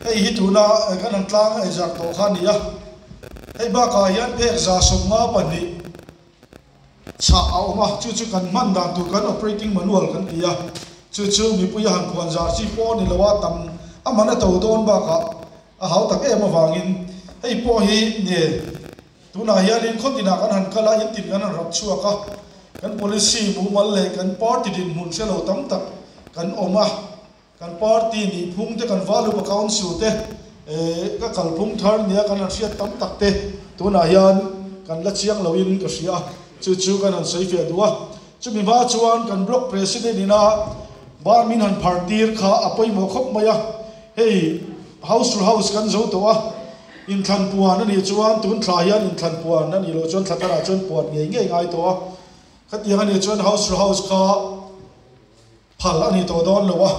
Hei hi tuna kan han tlang ei zar tawh kha a ni a, hei bakah hian phek 152 chhah a awm a, chu chu kan hman dan tur kan operating manual kan ti a, chu chu mipui a han puan zar chi pawh a ni lo a, tam a man a to dawn bakah a hau tak em avangin hei pawh hi nge tunah hianin khawtinah kan han kal a, in tin kan han rap chhuak a, kan policy mumal leh kan party dinhmun hre lo tam tak kan awm a. Kan party nih phung te, kan Valupa Council te, ka kalphung thar nia kan han hriat tam tak te tunah hian kan la chiang loin ka hria a, chu chu kan han sawi fiah duh a. Chumi hma chuan kan Block President ina bar min han phar tir kha a pawimawh khawp mai a, hei House to House kan zo tawh a, inthlan puan a nih chuan tun thla hian inthlan puan a nih loh chuan thla tharah chuan puan ngei ngei ngai tawh a, khatiang a nih chuan House to House kha Phal a ni tawh dawn lo a,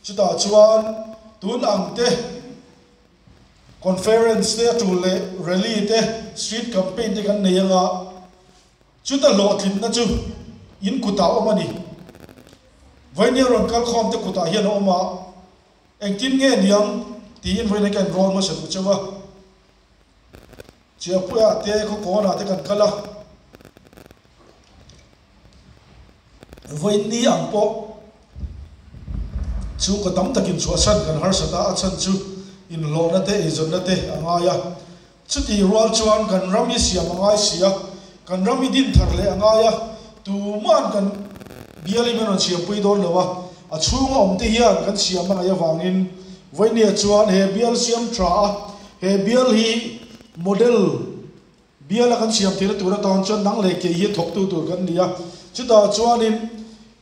chutah chuan tun ang te conference te a tul leh rally te street campaign te kan nei anga chuta hlawhtlinna chu in kutah awm a ni. Vainia rawn kal khawm te kutah hian a awm a, engtin nge niang tiin vawiin ka enroll hmasa duh cheu a. Chiahpuiah te khawkawnah te kan kal a. Vawiin ang pawh chhungkaw tam takin chhuahsan kan harsat a, a chhan chu inhlawhna te, eizawnna te a ngai a. Chutih rual chuan kan ram hi siam a ngai si a, kan ram hi din thar leh a ngai a, tuma'n kan bial hi min rawn siampui dawn lo a, a chhunga awm te hian kan siam a ngaih avangin vawinia chuan he bial siam tha a, he bial hi model Biala kan siam theihna tur atan chuan nang leh kei hi thawktu tur kan ni a, chutah chuanin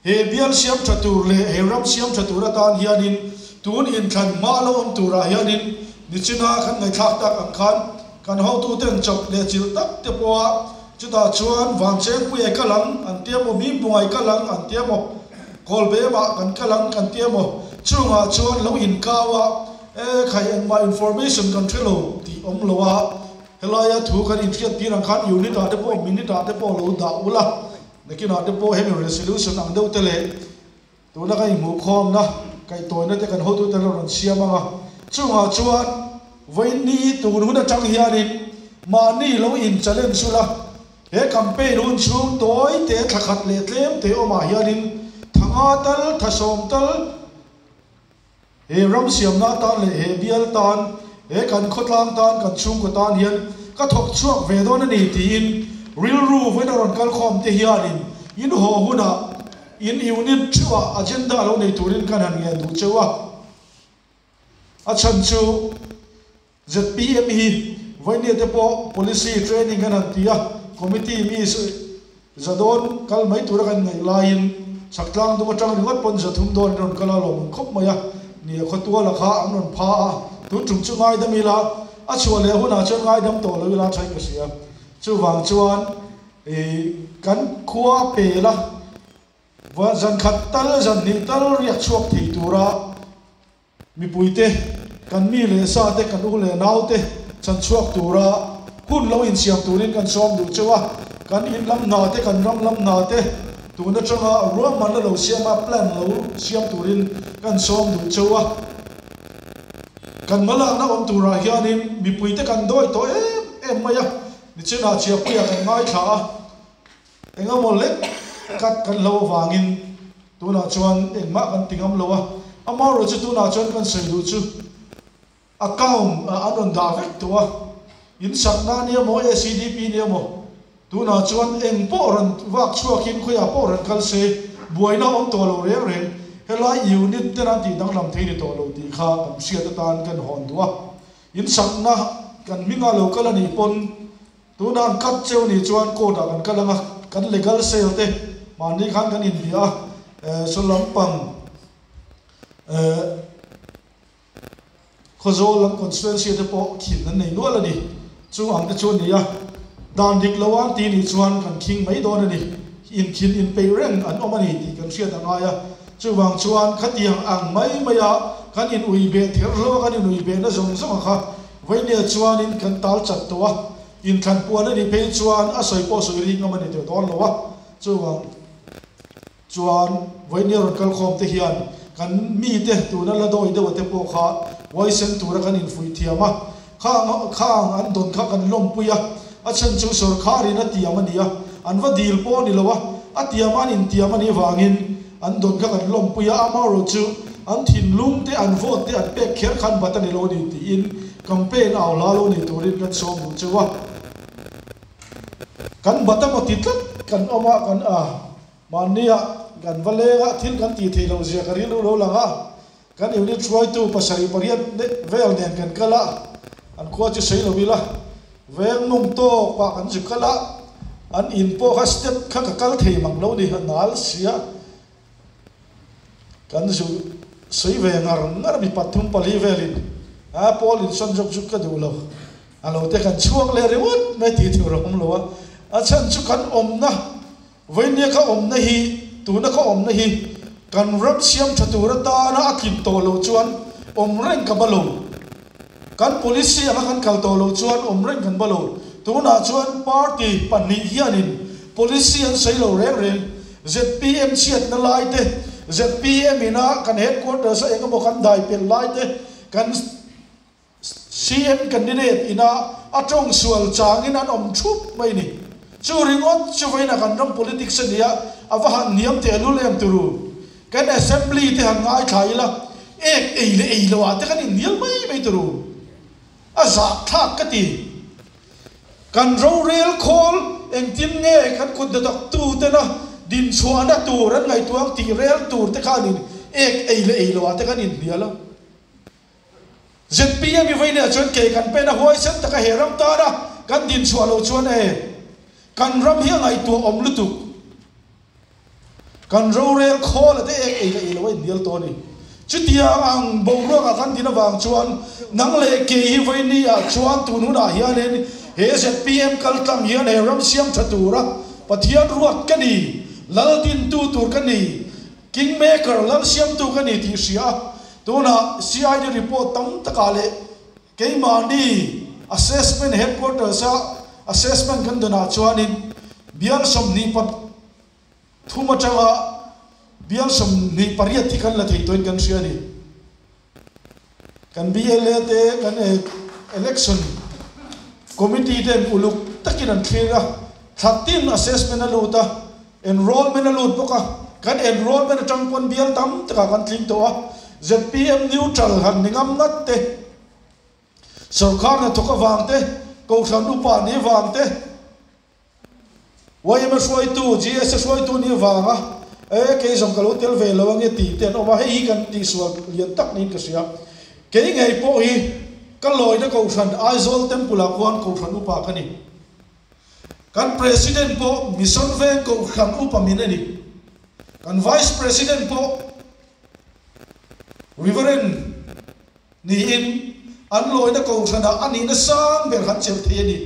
he bial siam tha tur leh he ram siam tha tur atan hianin tun inthlan hma lo awm turah hianin nichina kan ngaihthlak tak ang khan kan hotuten chawp leh chilh tak te pawha chutah chuan Vanchengpuia kal ang an tia maw, Mimbungai kal ang an tia maw, Kawlbemah kan kal ang kan tia maw, chungah chuan lo inkau a, e khai engmah information kan hre lo tih awm lo a. Helaia thu kan inhriat tir ang khan unit ah te pawh minute ah te pawh lo dah ula, nakinah te pawh hemi resolution ang deuh te leh tuna kan inhmuhkhawmna kaihtawiina te kan hotute lo rawn siam ang a, chungah chuan vawiin tun hun atang hianin mahni lo in challenge ula, he campaign hun chhung tawi te thla khat leh tlem te awmah hianin tha nga tal, tha sawm tal, He ram siamna tan leh he bial tan, he kan khawtlang tan, kan chhungkaw tan hian ka thawk chhuak ve dawn a ni tiin rilru vawiin a rawn kal khawm te hianin in haw hunah in unit theuhah agenda lo nei turin kan han ngen duh cheu a. A chhan chu zpm hi vawinia te pawh policy training kan han ti a, committee mi za dawn kal mai tura kan ngaih laiin chhaktlang dum atang ringawt pawn 300 dawn an rawn kal a lawm khawp mai a, ni a khawtuala kha an rawn pha a, tun tum chu ngaidam ila a chhuah leh hunah chuan ngaidam tawh lo ila thaih ka hria. Chuvang chuan kan khua pel a, zan khat tal zan hnih tal riak chhuak thei tura Mipuite, kan mi leh sa te, kan u leh nau te chan chhuak tura hun lo insiam turin kan sawm duh cheu a, kan in lam hna te, kan ram lam hna te tun atanga ruahmanna lo siama plan lo siam turin kan sawm duh cheu a. Kan hmalakna awm turah hianin mipuite kan dawi tawh em em mai a, nichinah Chiapuia kan ngaithla a, Engemaw lek kat kan hlo avangin tunah chuan engmah kan ti ngam lo a, amaherawh chu tunah chuan kan sawi duh chu account ah an rawn dah vek tawh a, in sakna nia maw ACDP nia maw tunah chuan eng pawh rawn vak chhuakin khawiah pawh rawn kal se buaina a awm tawh lo reng reng, helai unit ten an tih danglam thei ni tawh lo tih kha kan hriat atan kan hawn duh a, in sakna kan hminga lo kal a nih pawn Tuna an cut cheu nih chuan court ah kan kal ang a, kan legal cell te mahni khan kan inbia a, saw lampang eh Khawzawl lam constituency te pawh khin an nei nual a ni. Chung ang te chu a ni a, dan dik lo an ti nih chuan kan khing mai dawn a ni, inkhin inpeih reng an awm a ni tih kan hriat a ngai a, chuvang chuan khatiang ang mai mai a kan in ui beh ther hlo a, kan in ui behna zawng zawng a kha Vainia chuanin kan tal chat tawh a, inthlan puan a nih phei chuan a sawi pawh sawi rik ngam a ni teh dawn lo a, chuvang chuan Vainia rawn kal khawm te hian kan mite tuna la dawi deuh te pawh kha huaisen tura kan infuih thiam a, khang khang an dawn kha kan lawmpui a, a chhan chu sawrkharin a tiam a ni a, an va dil pawh a ni lo a, a tiam an intiam a nih vangin an dawn kha kan lawmpui a, amaherawh chu an thinlung te an vote te an pek kher khan bat a ni lo a ni tiin campaign au hla lo nei turin kan sawm duh cheu a. Kan bat emaw ti tlat kan awm a, kan a mahnia kan va leng a, thil kan tih theih loh zia ka rilru lo lang a, kan unit hruaitu 78 vel nen kan kal a, an khua chu sawi lo ila, veng mawng tawk pah kan zu kal a, an in pawh kha step kha ka kal thei mang lo ni, a nal sia. Kan zu sawi ve ngar ngar mi pathum pali velin a pawl in sawn zawk chu ka duh lo, a lo te kan chhuak leh ringawt mai tih tur a awm lo a, a chhan chu kan awmna vawinia ka awmna hi tuna ka awmna hi kan ram siam tha tur atana a tlin tawh loh chuan awm reng ka ba lo, kan policy anga kan kal tawh loh chuan awm reng kan ba lo, tunah chuan party pahnih hianin policy an sawi lo reng reng. Zpm chhiatna lai te, zpm ina kan headquarters a eng emaw kan dai pelh lai te, kan CM candidate ina a tawng sual changin an awm thup mai ni. Chu ringawt chu vawiinah kan ram politics a nia, a va han hniam tehlul em turu. Kan assembly te han ngaithla ila, ek ei leh ei loh ah te kan inhnial mai mai turu. A zahthlak ka ti. Kan rorel khawl engtin nge kan kut hnathawktu tena dinchhuahna tur an ngaihtuah ang tih rel tur te khanin ek ei leh ei loah te kan inhnial a. Zpm i vawiinah chuan ke kan pen a huaisen taka he ram tana kan dinchhuah loh chuan e kan ram hi a ngaihtuah awm lutuk. Kan rorel khawl a te ek ei leh ei lo a inhnial tawh a ni. Chutiang ang boruakah kan din avang chuan nang leh kei hi vawiini ah chuan tun hunah hianin he zpm kaltlang hian he ram siam tha tura Pathian ruat ka ni, lal dintu tur ka ni, king maker lal siamtu ka ni tih hria a, tunah CID report tam takah leh keimahni assessment headquarters a assessment kan dawnah chuanin bial 20 Thum atanga bial 28 hi kan la thei tawhin kan hria a ni. Kan BLA te kan election committee ten uluk takin an thlir a, thla tin assessment a lut a, enrollment a lut bawk a, kan enrollment atang pawn bial tam takah kan tling tawh a, zpm neutral han ni ngam ngat te, sorkar hnathawk avang te, kohhran upa ni vang te, Yma hruaitu, GSA hruaitu nih vanga e kei zawng ka lo tel ve lo ange tih te an awm a, hei hi kan tihsual lian tak niin ka hria. Kei ngei pawh hi ka lawina Kohhran Aizawl Temple ah khuan Kohhran upa ka ni. Kan President pawh Mission Veng Kohhran upa min a ni. Kan Vice President pawh Reverend Niin, an lawina kohhranah a nihna sang ber han chelh thei a ni.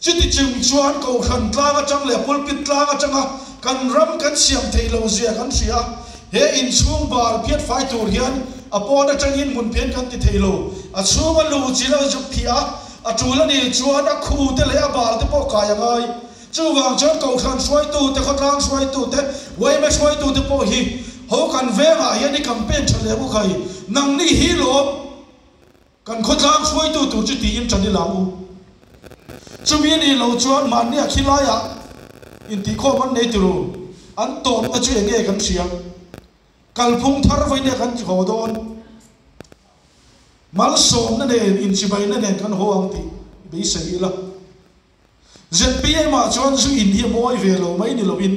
Chuti chung chuan kohhran tlang atang leh pulpit tlang atanga kan ram kan siam theih lo zia kan hria a, he inchhung bar phiat fai tur hian a pawn atangin hmun phian kan ti thei lo. A chhunga lu chil a zuk phiah a, a tul a nih chuan a khu te leh a bal te pawh kai a ngai. Chuvang chuan Kohhran hruaitute, khawtlang hruaitute, yma hruaitute pawh hi ho kan vengah hian i campaign tha leh u khai, nangni hi lawm kan khawtlang hruaitu tur chu tiin tan i lang u. Chumi a nih loh chuan mahnia khilaiah intihkhawm an nei turu, an tawpna chu enge kan hria? Kalphung thar vawinia kan ti haw dawn. Malsawmna nen, inchibaina nen kan haw ang tih beisei ila. Zpm ah chuan zu in hi a mawi ve lo mai ni loin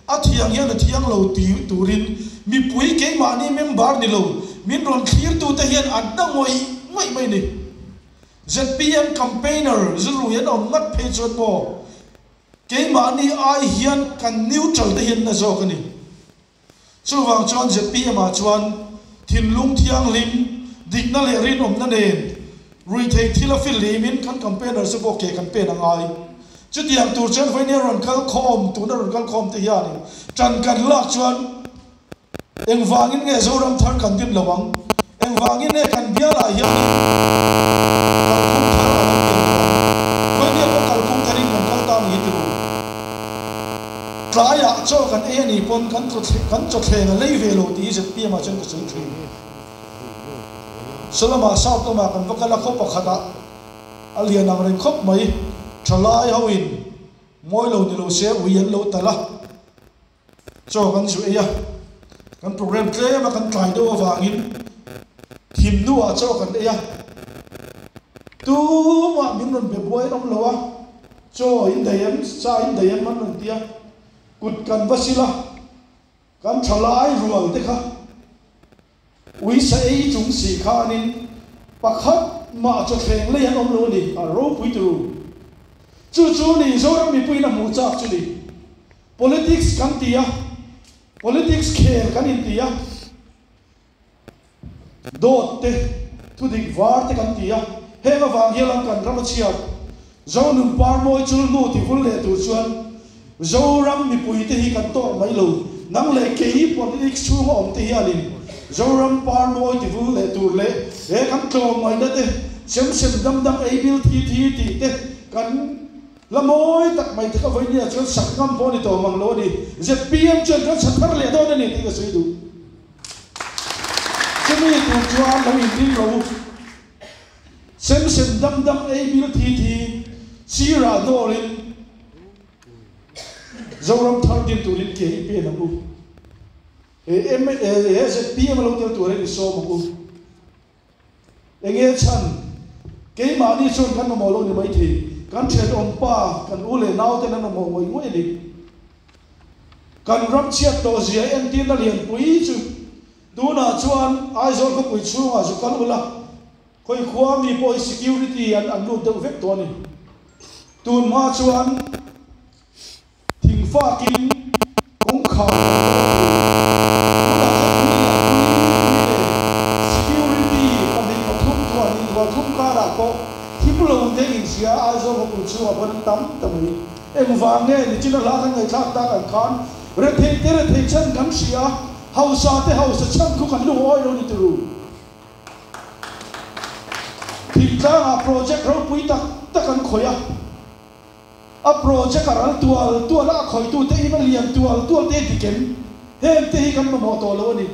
a thiang hian a thiang lo ti turin mipui keimahni member ni lo min rawn thlirtute hian an na ngawih ngawih mai ni. Zpm campaigner zu rui an awm ngat phei chuan maw keimahni ai hian kan neutral te hian na zawk a ni. Chuvang chuan zpm ah chuan thinlung thianghlim, dikna leh rinawmna nen ruithei thil a filhlimin kan campaigner chu pawh ke kan pen a ngai. Chutiang tur chuan vawinia rawn kal khawm, tuna rawn kal khawm te hianin ṭan kan lak chuan engvangin nge Zoram thar kan din lo ang? Engvangin nge kan bialah hianin kalphung thar a lo pian lo ang? Vawinia pawh kalphung tharin kan kal ta ni hi ti ru. Tlaiah. Inah chaw kan ei a nih pawn kan kan chawthleng a lei ve lo tih hi zpm ah chuan ka sawi thin. Salamah South lamah kan va kal a, khaw pakhatah a lian ang reng khawp mai. Thalai ho in ngawi lo ni lo se ui an lo talh a, chaw kan zu ei a, kan program tlem a kan tlai deuh avangin thim hnuah chaw kan ei a, tumah min rawn be buai an awm lo a, chaw in daih em, sa in daih em an rawn ti a, kut kan va sil a, kan thalai rual te kha. Uisa ei chung si khanin pakhat mah chawthleng lei an awm lo a ni, a ropui turu. Chu chu ni Zoram mipuiin a hmuh chak chu ni. Politics kan ti a, politics khel kan inti a, dawt te, thudik var te kan ti a, heng avang hian lam kan ram a chhiat. Zonun parmawi chul hnu ti vul leh tur chuan Zoram mipuite hi kan tawk mai lo. Nang leh kei politics chhunga awm te hianin Zoram parmawi ti vul leh tur leh he kan tlawmngaihna te sem sem dam dam ei bil thi thi tih te kan la mawi tak mai te kha vawinia chuan sak ngam pawh a ni tawh mang lo a ni. Zpm chuan kan sa thar leh dawn a ni tih ka sawi duh. Chumi tur chuan lo inring ro. Sem sem dam dam ei bil thi thi sirah hnawlin Zoram thar din turin ke i pen ang u. He he zpm a lo tel turin i sawm ang u. Enge chhan keimahni chuan kan mamawh lo ni maithei, kan thenawm pa, kan u leh nau ten an mamawh ngawih ngawih a ni. Kan ram chhiat tawh zia entirna lianpui chu Tunah chuan Aizawl khawpui chhungah zu kal ula, khawi khua mi pawh hi security an an lut deuh vek tawh a ni. Tun hma chuan thingfakin kawngkhar kan dawn thei. Tunah chuan pui lian pui pui nen security pahnih pathum thuah hnih thuah thum karah pawh thim lo te inhria Aizawl khawpui chhungah pawh an tam ta mai. Engvang nge nichin a hla kan ngaihthlak tak ang khan rethei te rethei chhan kan hria. Hausa te hausa chhan khu kan lungawi lo ni turu. Thingtlangah project ropui tak tak an khawih a, a project a ral tual tual a, a khawihtu te in a lian tual tual te dik em? Heng te hi kan mamawh tawh lo a ni.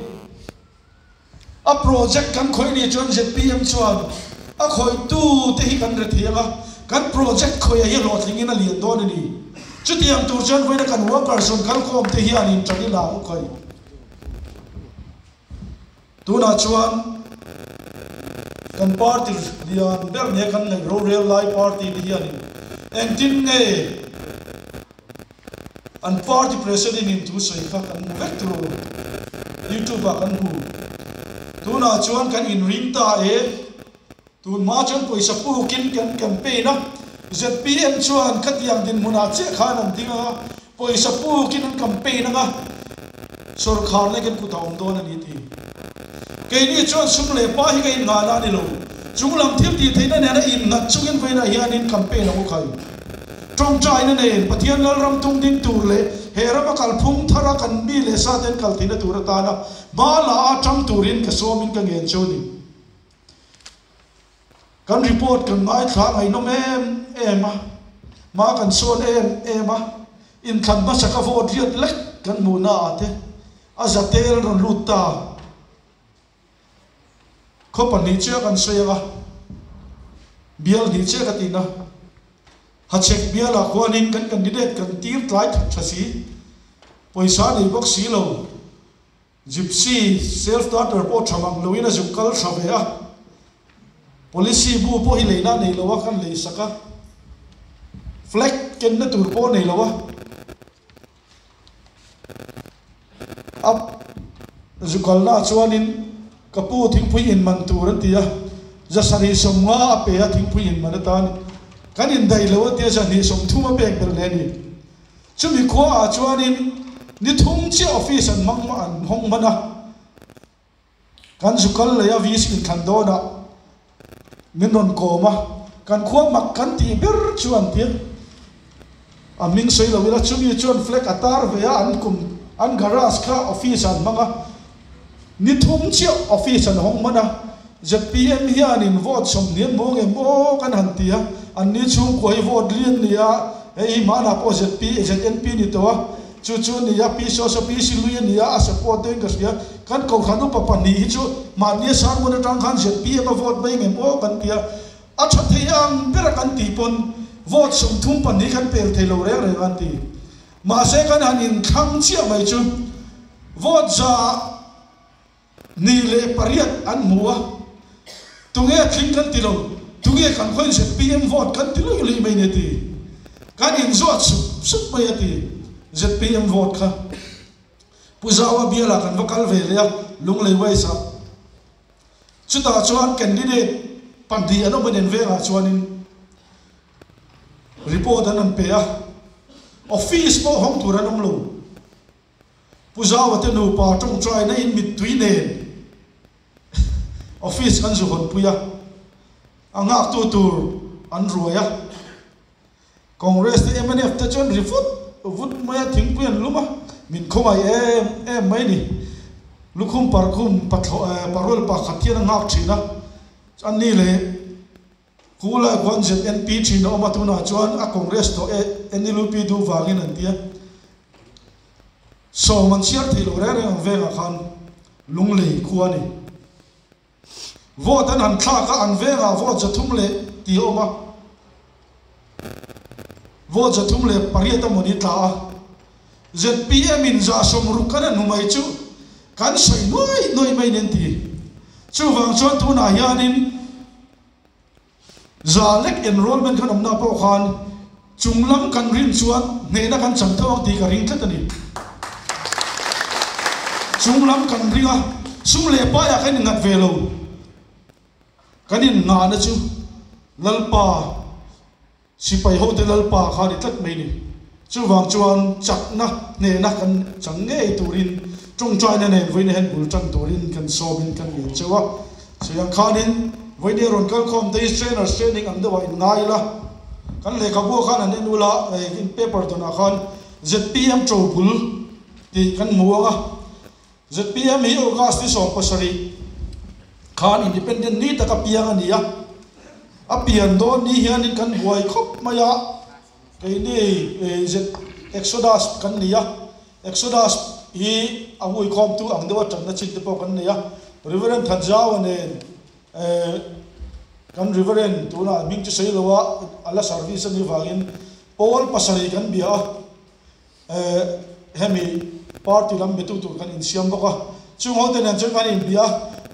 A project kan khawih ni chuan zpm chuan a khawihtu te hi kan re thei ang a, kan project khawih a hi hlawhtling in a lian dawn a ni. Chutiang tur chuan vawiina kan workers rawn kalkhawm te hian in ṭan i la u khai. Tunah chuan kan party lian ber nia kan ngaih rorel lai party te hianin engtin nge an party president in thu sawi kha kan hmu vek tur youtube ah kan hmu. Tunah chuan kan inring ta e. Tun hma chuan pawisa pukin kan campaign a, zpm chuan khatiang dinhmunah chiah khan an ding ang a, pawisa pukin an campaign ang a, sawrkhar leh kan kut a awm dawn a ni ti. Keini chuan sum leh pa hi ka innghahna a ni lo, chunglam thil tih theihna nena innghat chungin vawiinah hianin campaign ang u khai. Tawngtaina nen Pathian Lalram tung ding tur leh he rama kalphung thara kan mi leh sa ten kal theihna tur atana hma la a tang turin ka sawmin ka ngen cheu ni. Kan report kan ngaithla ngaihnawm em em a, hma kan sawn em em a, inthlan hmasa ka vote riat lek kan hmuhna ah te a za tel rawn lut ta. Khaw pahnih chiah kan sawi ang a, bial hnih chiah ka tihna. Hachhek bialah khuanin kan candidate kan tir tlai that tha si, pawisa nei bawk si lo. Gypsy self starter pawh tha mang loin a zuk kal tha ve a, policy bu pawh hi leina nei lo a kan lei sak a, flag kenna tur pawh nei lo a, a zu kalna ah chuanin ka pu thingpui in man tur an ti a, zasarih sawmnga a pe a thingpui in man atan kan indaih lo a tia zahnih sawmthum a pek belh leh a ni. Chumi khua ah chuanin ni thum chiah office an hmang an hawng hman a, kan zu kal leh a VC inthlan dawnah min rawn kawm a, kan khua mak kan tih ber chu an ti a, a hming sawi lo ila chumi chuan flag a tar ve a, an kum an garage kha office ah an hmang a, ni thum chiah office an hawng hman a, zpm hianin vote sawmhnian maw nge maw kan han ti a, anni chhungkua hi vote lian ni a, hei hi hmanah pawh zp znp ni tawh a. Chu chu a ni a, Pi Sosa Pi Silui a ni a, a support deuhin ka hria. Kan Kohhran upa pahnih hi chu mahnia sermon atang khan zpm a vote mai ngem aw kan ti a, a tha thei ang ber a kan tih pawn vote 32 kan pel thei lo reng reng a an ti. Mahse kan han inthlang chiah mai chu vote 108 an hmu a, tunge tling kan ti lo, tunge kan khawiin zpm vote kan ti luih luih mai ni a ti. Kan inzawt sup sup mai a ti zpm vote kha. Pu Zaua bialah kan va kal ve leh a, Lunglei West ah. Chutah chuan candidate pahnih an awm a nen vengah chuanin report an rawn pe a, office pawh hawng tur an awm lo. Pu Zaua te nupa tawngtaina in mittui nen office kan zu hawnpui a, a nghaktu tur an ruai a. Congress te mnf te chuan ri vut vut mai a, thingpui an lum a, min khawngaih em em mai ni. Lukhum parkhum pathlaw parol pakhat hian a nghak thin a, a ni leh Kulai khuan ZNP thin a awm a, tunah chuan a Congress tawh e NLUP duh vangin an ti a. Sawm an chhiar thei lo reng reng ang vengah khan Lunglei khua a ni. Vote an han thlak a, an vengah vote 300 leh tih a awm a, vote 308 a mawni tla a, zpm in 60 kan han hmu mai chu kan sawi nuai nuai mai nen ti. Chuvang chuan tunah hianin Za lek enrollment kan awmna pawh khan chung lam kan rin chuan hnehna kan chang tho ang tih ka ring tlat a ni. Chung lam kan ring a, sum leh paiah kan innghat ve lo. Kan innghahna chu Lalpa. Sipai hote Lalpa kha a ni tlat mai ni. Chuvang chuan chakna hnehna kan chang ngei turin tawngtaina nen vawiin hian bul tan turin kan sawmin kan ngen cheu a. Sawiang khanin vawiin hi rawn kal khawm te hi trainers training ang deuhah in ngai ila. Kan lehkhabu ah khan an en ula in paper dawnah khan zpm to bul tih kan hmu ang a. Zpm hi August ni 17 khan Independent ni taka piang a ni a, a pian dawn ni hianin kan buai khawp mai a, keini Z Exodus kan ni a, Exodus hi a huikhawmtu ang deuha tanna chin te pawh kan nei a, Reverend Thanzaua nen kan Reverend tunah hming chu sawi lo a, a la service a nih vangin Paul pasarih kan bia a. Hemi party lam betu tur kan insiam bawk a, chung hote nen chuan kan inbia a,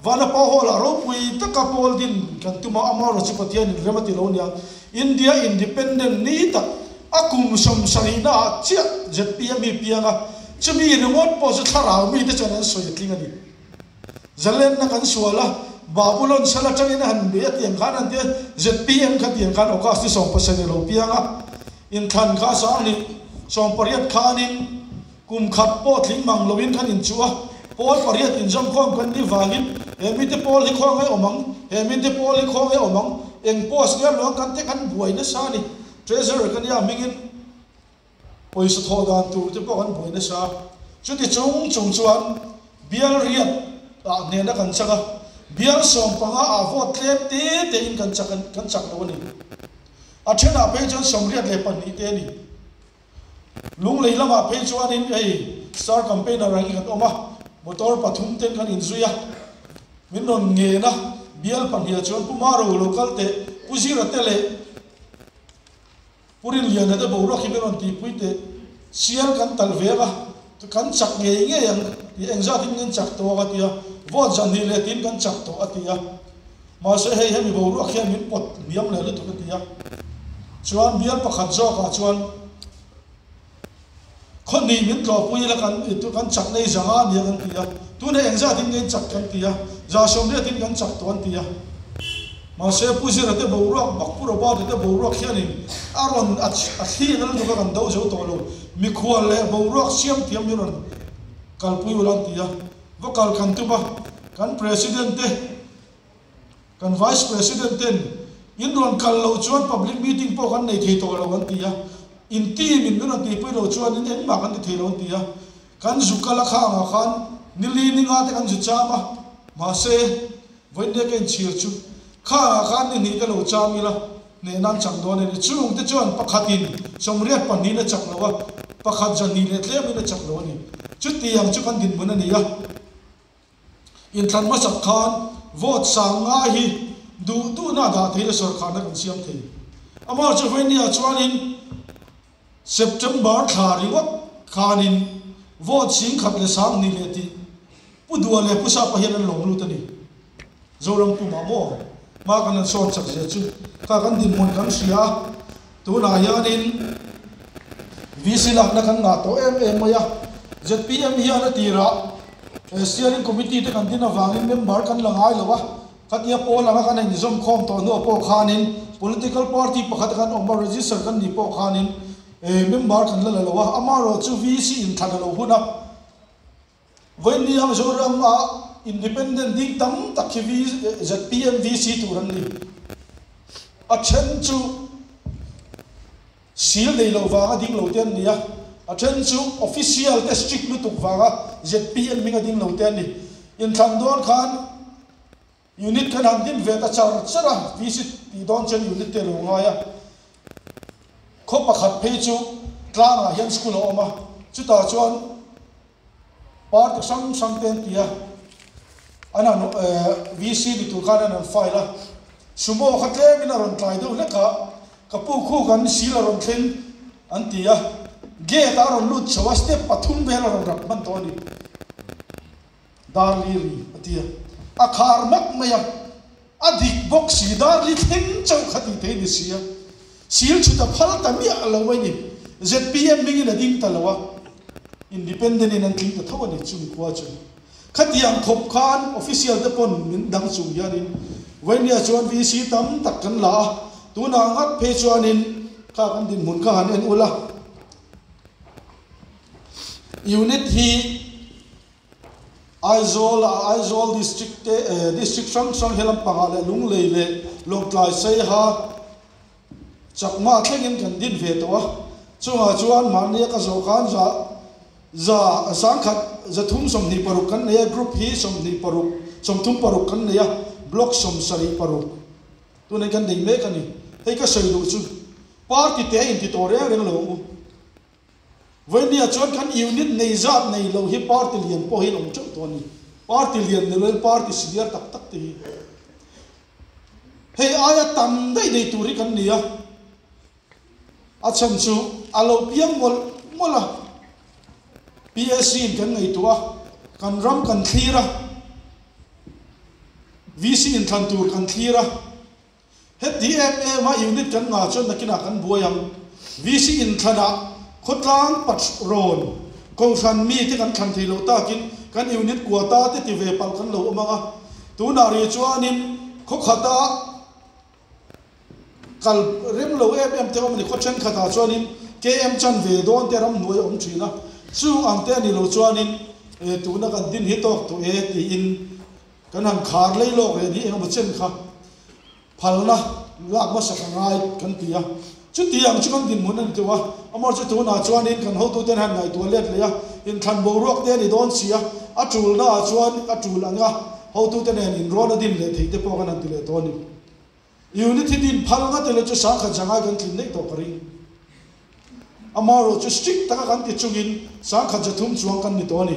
Vanapa Hall ah ropui taka pawl din kan tum a, amaherawhchu Pathian in rem a ti lo nia, India Independent ni tak a kum 70 na ah chiah zpm hi piang a, chumi ringawt pawh chu thlarau mite chuan an sawi a tling a ni. Zalenna kan sual a, Babulon sal atangin a han bei a tiang khan an ti a, zpm kha tiang khan August ni 17 lo piang a, inthlan kha 18 khanin kum khat pawh tling mang loin kan inchuh a, pawl pariat inzawmkhawm kan nih vangin he mite pawl hi khawngaih awm ang, he mite pawl hi khawngaih awm ang, eng post nge luang kan te kan buai nasa a ni, Treasurer ka nia hmingin. Pawisa thawh dan tur te pawh kan buai nasa. Chuti chung chung chuan bial riat ah hnehna kan chak a, bial 15 ah vote tlem te te in kan chak kan chak lo a ni. A thenah phei chuan 82 te a ni. Lunglei lamah phei chuanin hei star campaigner ang hi kan awm a, motor pathum ten kan inzui a, min rawn ngen a, bial pahnih ah chuan Pu Maro lo kal teh, Pu Zira te leh Pu Rinliana te boruak hi min rawn tihpui teh, sial kan talh ve ang a, kan chak ngei ngei ang tih engzat in kan chak tawh ang a ti a, vote 200 leh tiin kan chak tawh a ti a, mahse hei hemi boruak hian min pawt hniam leh lutuk a ti a, chuan bial pakhat zawkah chuan. Khawhnih min tlawhpui ila kan kan chak nei 500 a nia kan ti a, tunah engzatin nge in chak kan ti a, 80% kan chak tawh an ti a. Mahse Pu Zira te boruak bak Pu Robert-a te boruak hianin a rawn a thli na lutuk a kan do zo tawh lo, mikhual leh boruak siam thiam min rawn kalpui ula an ti a, va kal kan tum a, kan President te, Kan Vice President ten in rawn kal loh chuan public meeting pawh kan nei thei tawh lo an ti a, in team in min rawn tihpui loh chuan in engmah kan ti thei lo an ti a. Kan zu kal a khangah khan nili ni nga te kan zu cham a, mahse vawiin ka inchhir chu khangah khan ni hnih te lo cham ila hnehna an chang dawn a ni. Chungte chuan pakhatin 82 in a chak lo a. Pakhat 200 leh tlemin a chak lo a ni. Chutiang chu kan dinhmun a ni a. Inthlan hmasak khan vote sang ngai hi duh duhna a dah thei la sawrkharna kan siam thei. Amah chu Vainia chuanin September thla ringawt khanin vote 10,000 leh 20 leh tih Pu Dua leh Pu Sapa hian an lawm lut a ni. Zoram pumah maw hma kan han sawn chak zia chu kha kan dinhmun kan hria a, tunah hianin VC lakna kan ngah tawh em em mai a, zpm hian a tirah Steering Committee te kan din avangin member kan la ngai lo a, khatia pawl anga kan inzawm khawm tawh hnuah pawh khanin political party pakhat a kan awm a, register kan nih pawh khanin member kan la la lo a, amaherawh chu VC inthlan a lo hun a. Vawinia Mizoram a Independent ding tam tak hi zpm VC tur an ni. A then chu sil nei loh vanga ding lo te an ni a, a then chu official te strict lutuk vanga zpm hminga ding lo te an ni. Inthlan dawn khan Unit kan han din ve ta char char a, VC tih dawn chuan unit te a lo ngai a. Khaw pakhat phei chu tlangah hian school a awm a, chutah chuan party hrang hrang te an ti a, an han VC ni tur khan an han file a, sumo kha tlemin a rawn tlai deuh hlek a, ka pu khu kan sil a rawn thleng an ti a, gate ah a rawn lut chho a, step pathum vel a rawn rak hman tawh a ni. Darli ri a ti a, a khar mak mai a, a dik bawk si, Darli thleng chauh kha tih thei ni si a, sil chhut a phal ta miah lo mai ni, zpm hmingin a ding ta lo a, Independent in an tling ta tho a ni chumi khua chu. Khatiang khawp khan official te pawn min dang chung hianin Vainia chuan VC tam tak kan la a, tunah ngat phei chuanin kha kan dinhmun kha han en ula, Unit hi Aizawl ah Aizawl District te District hrang hrang he lampangah leh Lunglei leh Lawngtlai Saiha Chakma thlengin kan din ve tawh a, chungah chuan mahni a ka zawh khan za za 1000 326 kan nei a, group hi 26 36 kan nei a, block 76 tunah kan nei mek a ni. Hei ka sawi duh chu party te a inti tawh reng reng lo ang u. Vawinia chuan kan unit nei zat nei lo hi party lian pawh hi an awm teuh tawh a ni. Party lian ni loin party senior tak tak te hi hei aia tam daih nei tur hi kan ni a. A chhan chu a lo piang mawlh mawlh a. PSC in kan ngaihtuah a, kan ram kan thlir a, VC inthlan tur kan thlir a. Heti em em a unit kan ngah chuan nakinah kan buai ang. VC inthlanah khawtlang pathrawn kohhran mite kan thlan thei loh takin kan unit quota te ti ve palh kan lo awm ang a. Tunah rih chuanin khawkhata kal rem lo em em te awm a ni. Khaw thenkhatah chuanin KM chan ve dawn te ramhnuai a awm thin a. Chung ang te a ni lo chuanin tuna kan din hi tawk tawh e tiin Kan han khar lei lawk leh ni engemaw chen kha phalna lak hmasak a ngai kan ti a, chutiang chu kan dinhmun a ni teuh a, amawr chu tunah chuanin kan hotuten han ngaihtuah let leh a, inthlan boruak te a ni dawn si a, a tulnaah chuan a tul ang a, hotute nen inrawn a din leh theih te pawh kan han ti leh tawh a ni. Unit hi din phal ngat ila chu 10,000 zangai kan tlin daih tawh ka ring. Amaherawh chu strict taka kan ti chungin 1300 chuang kan ni tawh a ni.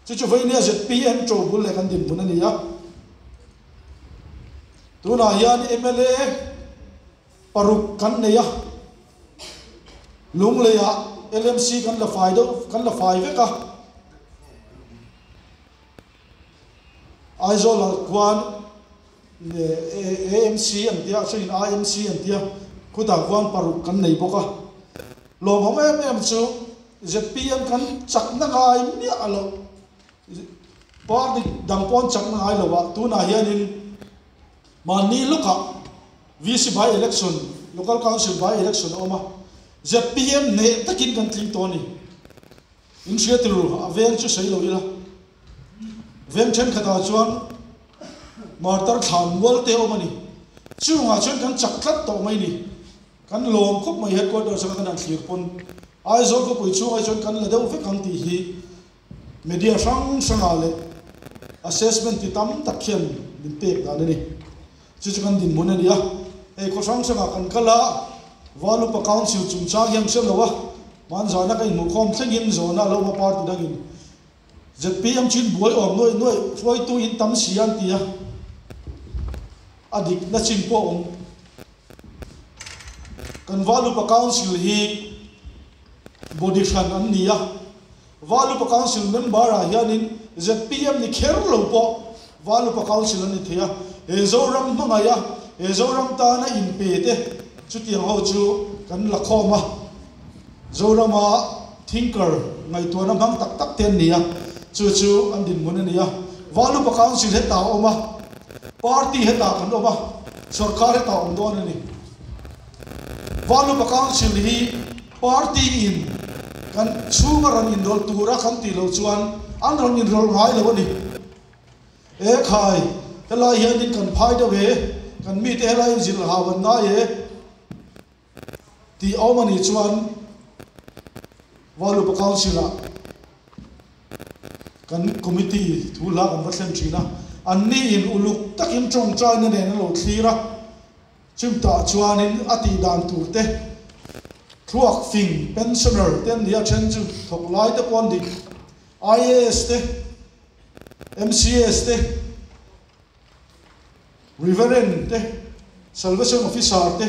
Chu chu Vainia zpm to bul leh kan dinhmun a ni a. Tunah hian mla paruk kan nei a. Lungleiah LMC kan la fai deuh kan la fai vek a. Aizawlah khuan AMC an tia, a thenin IMC an tia, khutah khuan paruk kan nei bawk a. Lawmawm em em chu zpm kan chakna ngai miah loh, party dang pawh an chakna ngai lo a, tunah hianin mahni lawkah VC by election, Local Council by election a awm a, zpm hneh takin kan tling tawh a ni. In hria tirh a veng chu sawi lo ila, veng thenkhatah chuan martar thlan mual te a awm a ni. Chungah chuan kan chak tlat tawh mai ni. Kan lawm khawp mai headquarters anga kan han thlir pawn Aizawl khawpui chhungah chuan kan la deuh vek ang tih hi media hrang hrangah leh assessment ti tam tak hian min pek dan a ni. Chu chu kan dinhmun a ni a, hei khaw hrang hrangah kan kal a, Valupa Council chungchang hian hre lo a. Hmanzana ka inhmuhkhawm thlengin zawhna a lo awm a party dangin zpm chu in buai awm nuaih nuaih hruaitu in tam si an ti a, a dikna chin pawh a awm. Kan Valupa Council hi body hran an ni a, Valupa Council member ah hianin zpm ni kher lo pawh Valupa Council an ni thei a, he Zoram hmangaih a, he Zoram tana inpe te chutiang ho chu kan la khawm a, Zorama thinker ngaihtuahna hmang tak tak te an ni a, chu chu an dinhmun a ni a. Valupa Council hetah a awm a, party hetah kan awm a, sorkar hetah a awm dawn a ni. Valupa Council hi party in kan chhunga rawn inrawlh tura kan tih loh chuan an rawn inrawlh ngai lo a ni. E khai, helai hianin kan phai deuh e, kan mite helai inzilh hau an ngai e tih a awm a nih chuan Valupa Council ah kan committee thu hla kan va thlen thin a, anni in uluk takin tawngtaina nen an lo thlir a. Chutah chuanin a tih dan tur te, thluak fing, pensioner, te an ni a, then chu thawk lai te pawh an ni, IAS te, MCS te, Reverend te, Salvation Officer te,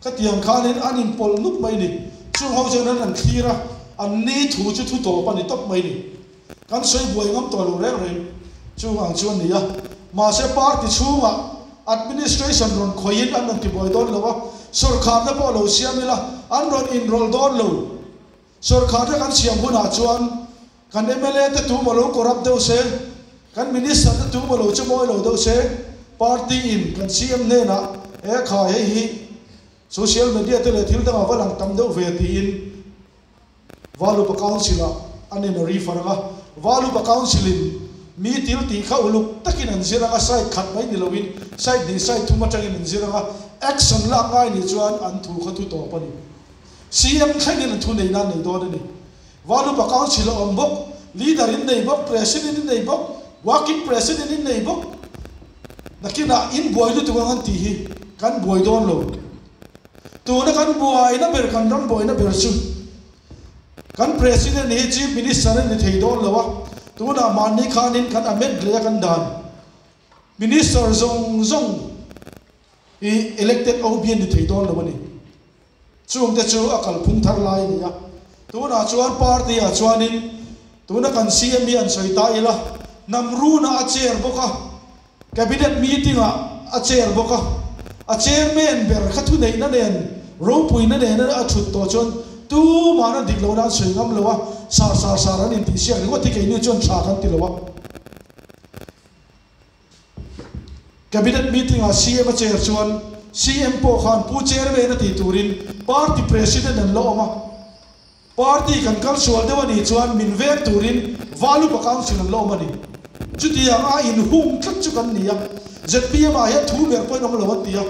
khatiang khanin an inpawlh nuk mai ni. Chung ho chuan an an thlir a, an ni thu chu thu tawp a ni tawp mai ni. Kan sawi buai ngam tawh lo reng reng chung ang chu a ni a. Mahse party chhungah administration rawn khawihin an rawn tibuai dawn lo a, sawrkharna pawh lo siam ila an rawn inrawlh dawn lo. Sawrkharna kan siam hunah chuan kan mla te tu maw lo corrupt deuh se, kan minister te tu maw lo chu mawi lo deuh se, party in kan CM hnenah he khai hei hi social media te leh thil dangah va lang tam deuh ve tiin, Valupa Council-ah an in a refer ang a, Valupa Council-in mi til tih kha uluk takin an zir ang a, side khat mai ni loin side hnih side thum atangin an zir ang a, action lak ngai nih chuan an thu kha thu tawp a ni. CM thlengin an thu neihna an nei dawn a ni. Valupa Council a awm bawk, leader in nei bawk, president in nei bawk, working president in nei bawk. Nakinah in buai lutuk ang an tih hi kan buai dawn lo. Tuna kan buaina ber, kan ram buaina ber chu kan President hi Chief Minister a ni thei dawn lo a, tunah mahni khanin kan amend leh a kan dan Minister zawng zawng hi elected OB a ni thei dawn lo a ni. Chungte chu a kalphung thar lai a ni a. Tunah chuan party ah chuanin tuna kan CM hi an sawi ta ila, hnam runa a chair bawk a, Cabinet meeting ah a chair bawk a, a chairman ber kha thuneihna nen, ropuina nen a thut tawh chuan tuman a dik lohna an sawi ngam lo a, sar sar sar an intihsiak ringawt hi keini chuan tha kan ti lo a. Cabinet meeting ah CM a chair chuan CM pawh khan Pu Chairman a tih turin party president an la awm a. Party kan kal sual deuh a nih chuan min veng turin Valupa Council an la awm a ni. Chutiang a inhung tlat chu kan ni a, zpm ah hian thu ber pawhin awm lo an ti a,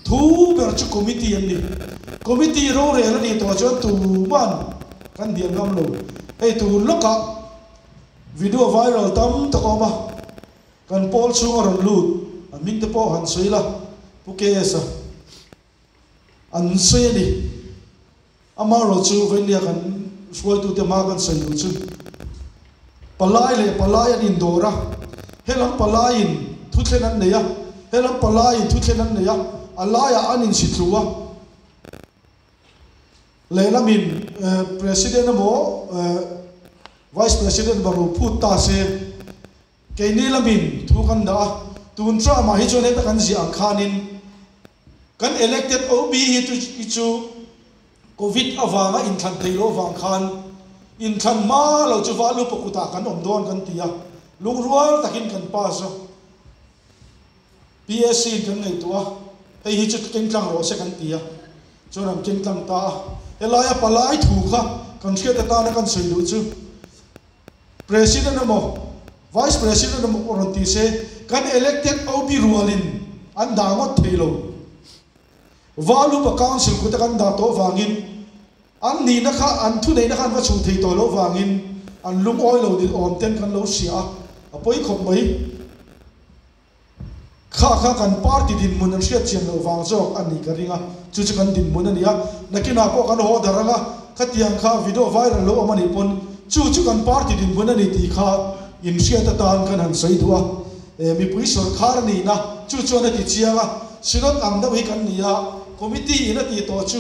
thu ber chu committee an ni. Committee rorel a nih tawh chuan tuman kan hnial ngam lo. Hei tun lawkah video viral tam tak a awm a, kan pawl chhung a rawn lut, a hming te pawh han sawi la, Pu KS a an sawi a ni. Amaherawh chu Vainia kan hruaitute hma kan sawi duh chu palai leh palai an indawr a, helam palaiin thuthlen an nei a, helam palaiin thuthlen an nei a, a laiah an inchhi thlu a, lehlamin President emaw Vice President emaw ro phut ta se, Keini lamin thu kan dah a, tun term ah hi chuan heta kan ziah ang khanin kan elected OB hi hi chu Covid avanga inthlan thei loh avang khan inthlan hma lo chu Valupa kutah kan awm dawn kan ti a, lungrual takin kan pass a, PSC in kan ngaihtuah a, hei hi chu keng tlang rawh se kan ti a, chuan an keng tlang ta a, helaia palai thu kha kan hriat atana kan sawi duh chu. President emaw Vice President emaw pawh rawn ti se, kan elected OB rualin an dah ngawt thei lo. Valupa Council kuta kan dah tawh vangin an nihna kha, an thuneihna kha an va chhuh thei tawh loh vangin an lungawi lo ni awm ten kan lo hria a, a pawi khawp mai. Kha kha kan party dinhmun an hriat chian loh vang zawk a nih ka ring a, chu chu kan dinhmun a ni a, nakinah pawh kan haw darh ang a. Khatiang kha video viral lo awm a nih pawn chu chu kan party dinhmun a ni tih kha inhriat atan kan han sawi duh a. Mipui sawrkhar a nihna chu chuan a ti chiang a, Synod ang deuh hi kan ni a, committee in a tih tawh chu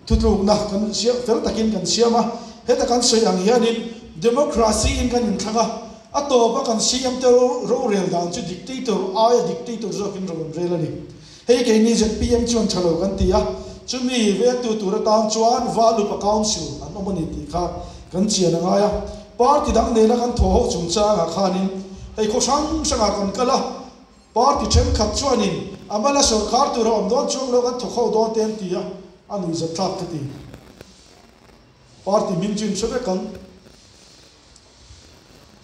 thutlukna kan siam fel takin kan siam a. Heta kan sawi ang hianin democracy in kan inthlang a, a tawpa kan CM te rorel dan chu dictator aia dictator zawkin rawn rel a ni. Hei keini zpm chuan tha lo kan ti a, chumi vengtu tur atan chuan Valupa Council an awm a ni tih kha kan chian a ngai a. Party dang nena kan thaw ho chungchangah khanin hei khaw hrang hrangah kan kal a, party thenkhat chuanin a mala sawrkar tur a awm dawn chuang lo kan thawk ho dawn te an ti a, a nuihzat thlak ka ti. Party hming chu in hre vek ang.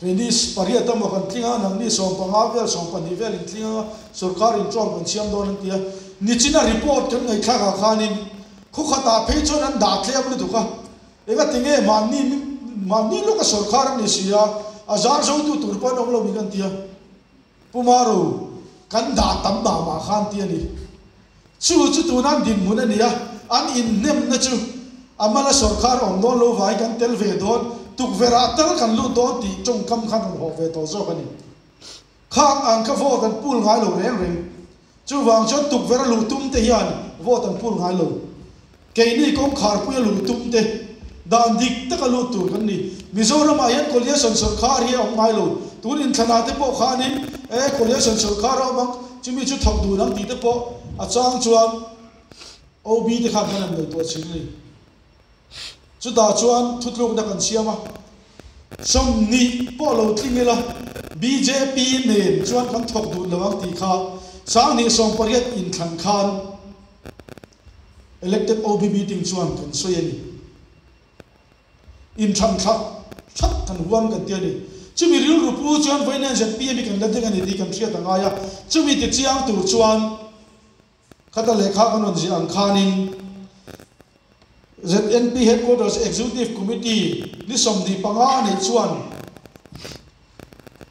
Venice pariat emaw kan tling a, nangni 15 vel, 12 vel in tling anga sorkar in ṭawng kan siam dawn an ti a. Nichina report kan ngaihthlakah khanin khawkhatah phei chuan an dah tlem lutuk a, engati nge mahni mahni lawka sorkar an ni si a, a zar zotu tur pawh an awm lo ni kan ti a. Pu Maru, kan dah tam mah mah khan ti a ni. Chu chu tuna an dinhmun a ni a, an inhnemna chu a mala sawrkar awm dawn lo vangin kan tel ve dawn, tukverhah tal kan lut dawn tih tawngkam khan rawn hawh ve tawh zawk a ni. Khang ang kha vote an pul ngai lo reng reng. Chuvang chuan tukverh a luh tum te hian vote an pul ngai lo. Keini kawngkharpui a luh tum te dan dik taka lut tur kan ni. Mizoramah hian coalition sawrkar hi a awm ngai lo. Tun inthlanah te pawh khanin e coalition sawrkar a awm ang, chumi chu thawk dun ang tih te pawh a chang chuan OB te khan kan han ngaihtuah chhin a ni. Chutah chuan thutlukna kan siam a, 20 pawh lo tling ila bjp nen chuan kan thawk dun lo ang tih kha 2018 inthlan khan Elected OB meeting chuan kan sawi a ni. Inthlan thlak thlak kan huam kan ti a ni. Chumi rilru pu chuan vawiin zpm hi kan la ding a ni tih kan hriat a ngai a. Chumi ti chiang tur chuan khata lehkha kan rawn ziah ang khanin ZNP Headquarters Executive Committee ni 25 neih chuan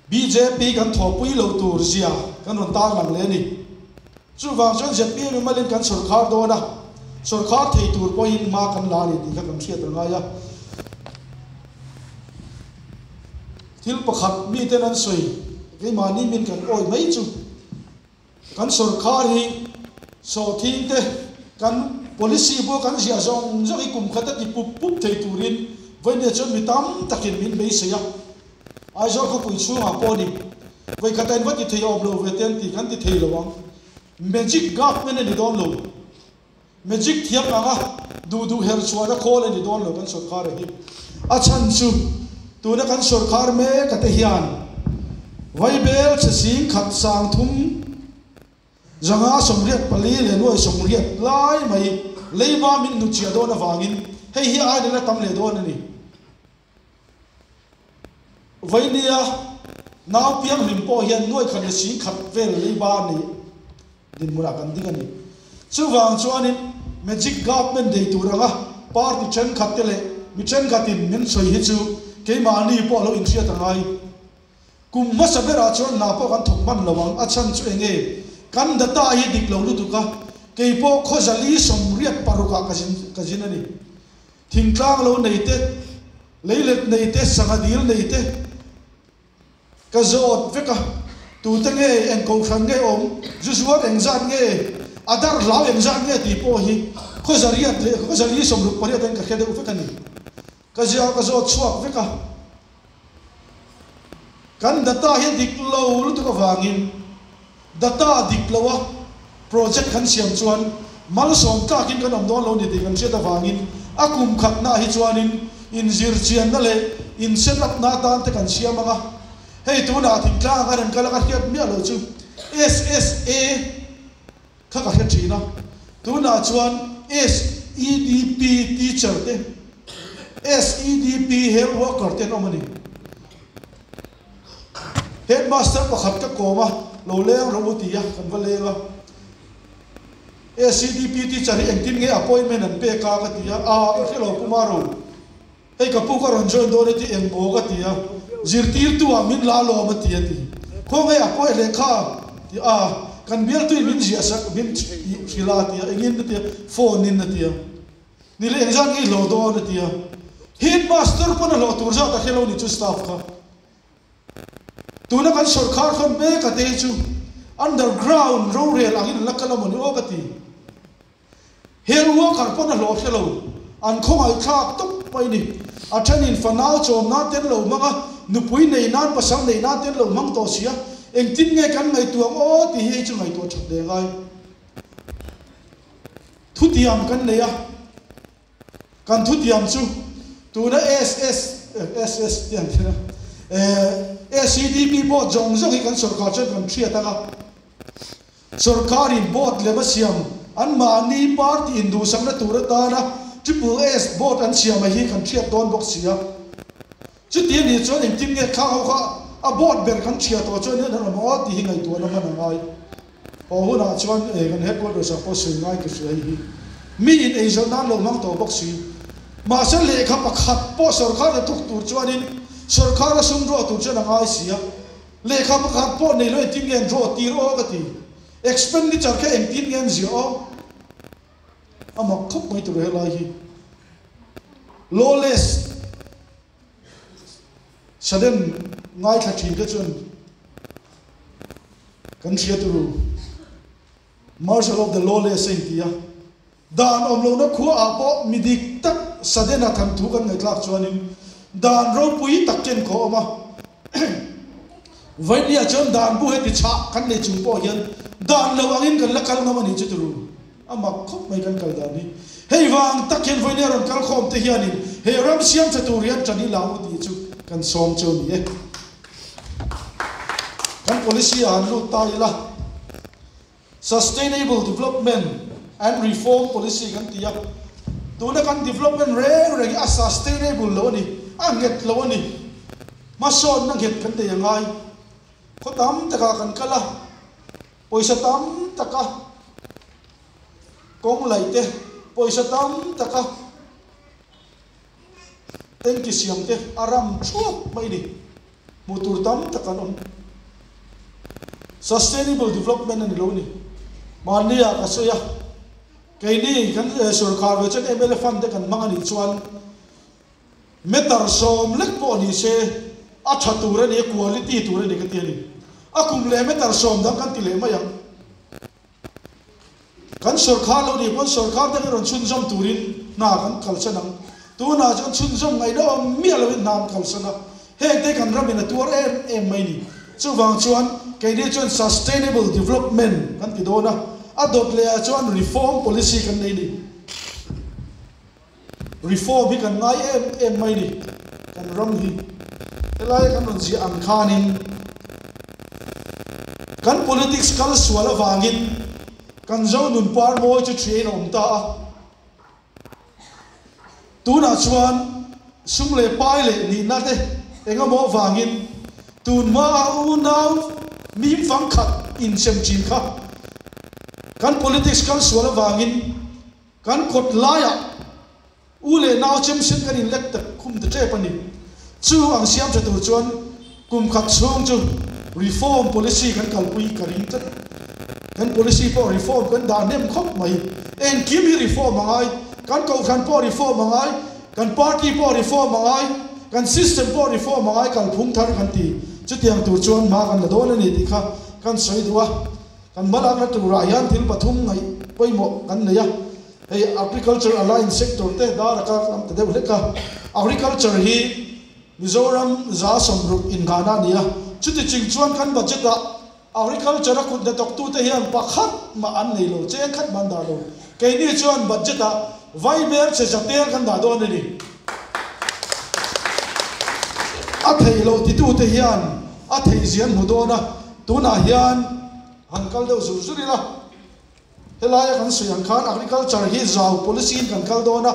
Bjp kan thawhpui lo tur zia kan rawn tarlang leh a ni. Chuvang chuan zpm malin kan sawrkhar dawn a, sawrkhar thei tur pawhin hma kan la a ni tih kha kan hriat a ngai a. Thil pakhat miten an sawi, keimahni min kan awih mai chu. Kan sawrkhar hi sawhthing te kan policy pawh kan ziah zawng zawng hi kum khat a ti pup pup thei turin vawinia chuan mi tam takin min beisei a. Aizawl khawpui chhungah pawh ni vawikhat a in va ti thei awm lo ve te an ti kan ti thei lo ang. Magic government a ni dawn lo. Magic thiam anga duh duh her chhuahna khawl a ni dawn lo kan sawrkhar a hi. A chhan chu tuna kan sawrkhar mek a te hian Vaibel chhe sing khat sang thum 584 leh 80 lai mai leiba min hnuchhiah dawn avangin hei hi a aidel a tam leh dawn a ni. Vainia nau pianghlim pawh hian nuaikhat leh 10,000 vel leiba a nei dinhmunah kan ding a ni. Chuvang chuanin Magic Government nei tur anga party thenkhat te leh mi thenkhatin min sawi hi chu keimahni pawh lo inhriat a ngai. Kum hmasa berah chuan hna pawh kan thawk hman lo ang, a chhan chu enge? Kan data hi dik lo lutuk a, kei pawh khawzali 86ah ka zin ka zin a ni. Thingtlang lo nei te, leilet nei te, sangha dil nei te ka zawt vek a, tute nge, eng kohhran nge awm, zu zuar engzat nge, a dar hlau engzat nge tih pawh hi khaw zariat leh khaw zali 68 in ka hre deuh vek a ni. Ka zia ka zawt chhuak vek a. Kan data hi dik lo lutuk avangin data dik lo a project kan siam chuan malsawm tlakin kan awm dawn lo ni tih kan hriat avangin a kum khatna hi chuanin inzirchianna leh in set up na atan te kan siam ang a. Hei tunah thingtlang a kan kal a ka hriat miah lo chu SSA kha ka hre thin a, tunah chuan SEDP teacher te, SEDP health worker te an awm a ni. Headmaster pakhat ka kawm a, lo leng rawh u ti a, kan va leng a. SEDP teacher hi engtin nge appointment an pek a ka ti a, aa ka hre lo Pu Maro. Hei ka pu ka rawn join dawn e ti eng maw ka ti a, zirtirtu ah min la alawm a ti a ti. Khawnge a pawi hle kha ti a, kan bialtuin min ziah sak min hrilh a ti a, engin a ti a, phone in a ti a. Ni leh engzat nge i hlawh dawn a ti a. Headmaster pawn a hlawh tur zat a hre lo ni chu staff kha. Tuna kan sawrkhar khawn mek a te hi chu underground rorel angin an la kal a mawni aw ka ti. Hel worker pawn a hlawh hre lo, an khawngaihthlak tawp mai ni. A thenin fanau chawm nan te an lo hmang a, nupui nei nan, pasal nei nan te an lo hmang tawh si a, engtin nge kan ngaihtuah ang aw tih hi hei chu ngaihtuah that leh ngai. Thutiam kan nei a, kan thutiam chu tuna SS, SS tih ang khin a, SEDP board zawng zawng hi kan sawrkar chuan kan hriat ang a, Sawrkarin board lem a siam, anmahni party induhsakna tur atana Triple S board an siam a hi kan hriat dawn bawk si a. Chuti a nih chuan engtin nge khang ho kha a board ber kan hria tawh chuan hian an awm aw tih hi ngaihtuahna hman a ngai. Haw hunah chuan eh kan headquarters ah pawh sawi ngai ka hria hei hi. Mi in eizawh nan lo hmang tawh bawk si. Mahse lehkha pakhat pawh sawrkar hnathawk tur chuanin sawrkar a sum draw tur chuan a ngai si a. Lehkha pakhat pawh nei lo engtin nge an draw tir aw ka ti. Expenditure kha engtin nge an ziah aw? A mak khawp mai tur helai hi. Lawless sudden ngaithla thin te chuan kan hria turu. Marshal of the lawless a inti a. Dan awm lohna khua ah pawh mi dik tak sudden a than thu kan ngaihthlak chuanin dan ropui tak ken khaw awm a. Vainia chuan dan bu heti chhah kan nei chung pawh hian dan lo angin kan la kal ngam a nih chu turu. A mak khawp mai kan kal dan hi. Hei vang tak hian Vainia rawn kal khawm te hianin he ram siam tha tur hian ṭan i la u tih chu kan sawm cheu ni e. Kan policy ah han lut ta ila. Sustainable Development and Reform Policy kan ti a, tuna kan development reng reng hi a sustainable lo a ni, a nghet lo a ni. Hmasawnna nghet kan nei a ngai. Khaw tam takah kan kal a, pawisa tam taka kawng laih te, pawisa tam taka tanki siam te a ram thuap mai a ni. Hmuh tur tam tak an awm. Sustainable development a ni lo ni. Mahni ah ka sawi a, keini kan sorkar ve chuan mla fund te kan hmang a nih chuan meter 10 lek pawh ni se a tha tur a ni a, quality tur a ni ka ti a ni. A kum leh meter 10 dang kan ti leh mai ang. Kan sawrkhar lo nih pawn sawrkhar dang i rawn chhunzawm turin hna kan kalsan ang. Tunah chuan chhunzawm ngaihna awm miah loin hna an kalsan a, hengte kan ramin a tuar em em mai ni. Chuvang chuan keini chuan sustainable development kan ti dawn a, a dawt lehah chuan reform policy kan nei ni. Reform hi kan ngai em em mai ni, kan ram hi. Helaia kan rawn ziah ang khanin kan politics kal sual avangin kan Zo nun par mawi chu thiain a awm ta a. Tunah chuan sum leh pai leh nihna te engemaw avangin tun hmaa unau mim fangkhat insem thin kha kan politics kal sual avangin Kan kawt laiah u leh nau chem sen kan inlek tak khum ta tep a ni. Chu ang siam tha tur chuan kum khat chhung chu reform policy kan kalpui ka ring tlat. Kan policy pawh reform kan dah hnem khawp mai. Engkim hi reform a ngai. Kan kohhran pawh reform a ngai, kan party pawh reform a ngai, kan system pawh reform a ngai kalphung thar kan ti. Chutiang tur chuan hma kan la dawn a ni tih kha kan sawi duh a. Kan hmalakna turah hian thil pathum ngaih pawimawh kan nei a, hei Agriculture Alliance Sector te dar a kar lam ta deuh hlek a, Agriculture hi Mizoram 60% inghahna a ni a, chuti ching chuan kan budget ah Agriculture a kut hnathawktute hian pakhat mah an nei lo, cheng khat mah an dah lo. Keini chuan budget ah vaibel che zatel kan dah dawn a ni. A theih loh titute hian a theih zia an hmu dawn a, Tunah hian han kal deuh zur zur ila, helaia kan sawi ang khan agriculture hi zau policy in kan kal dawn a,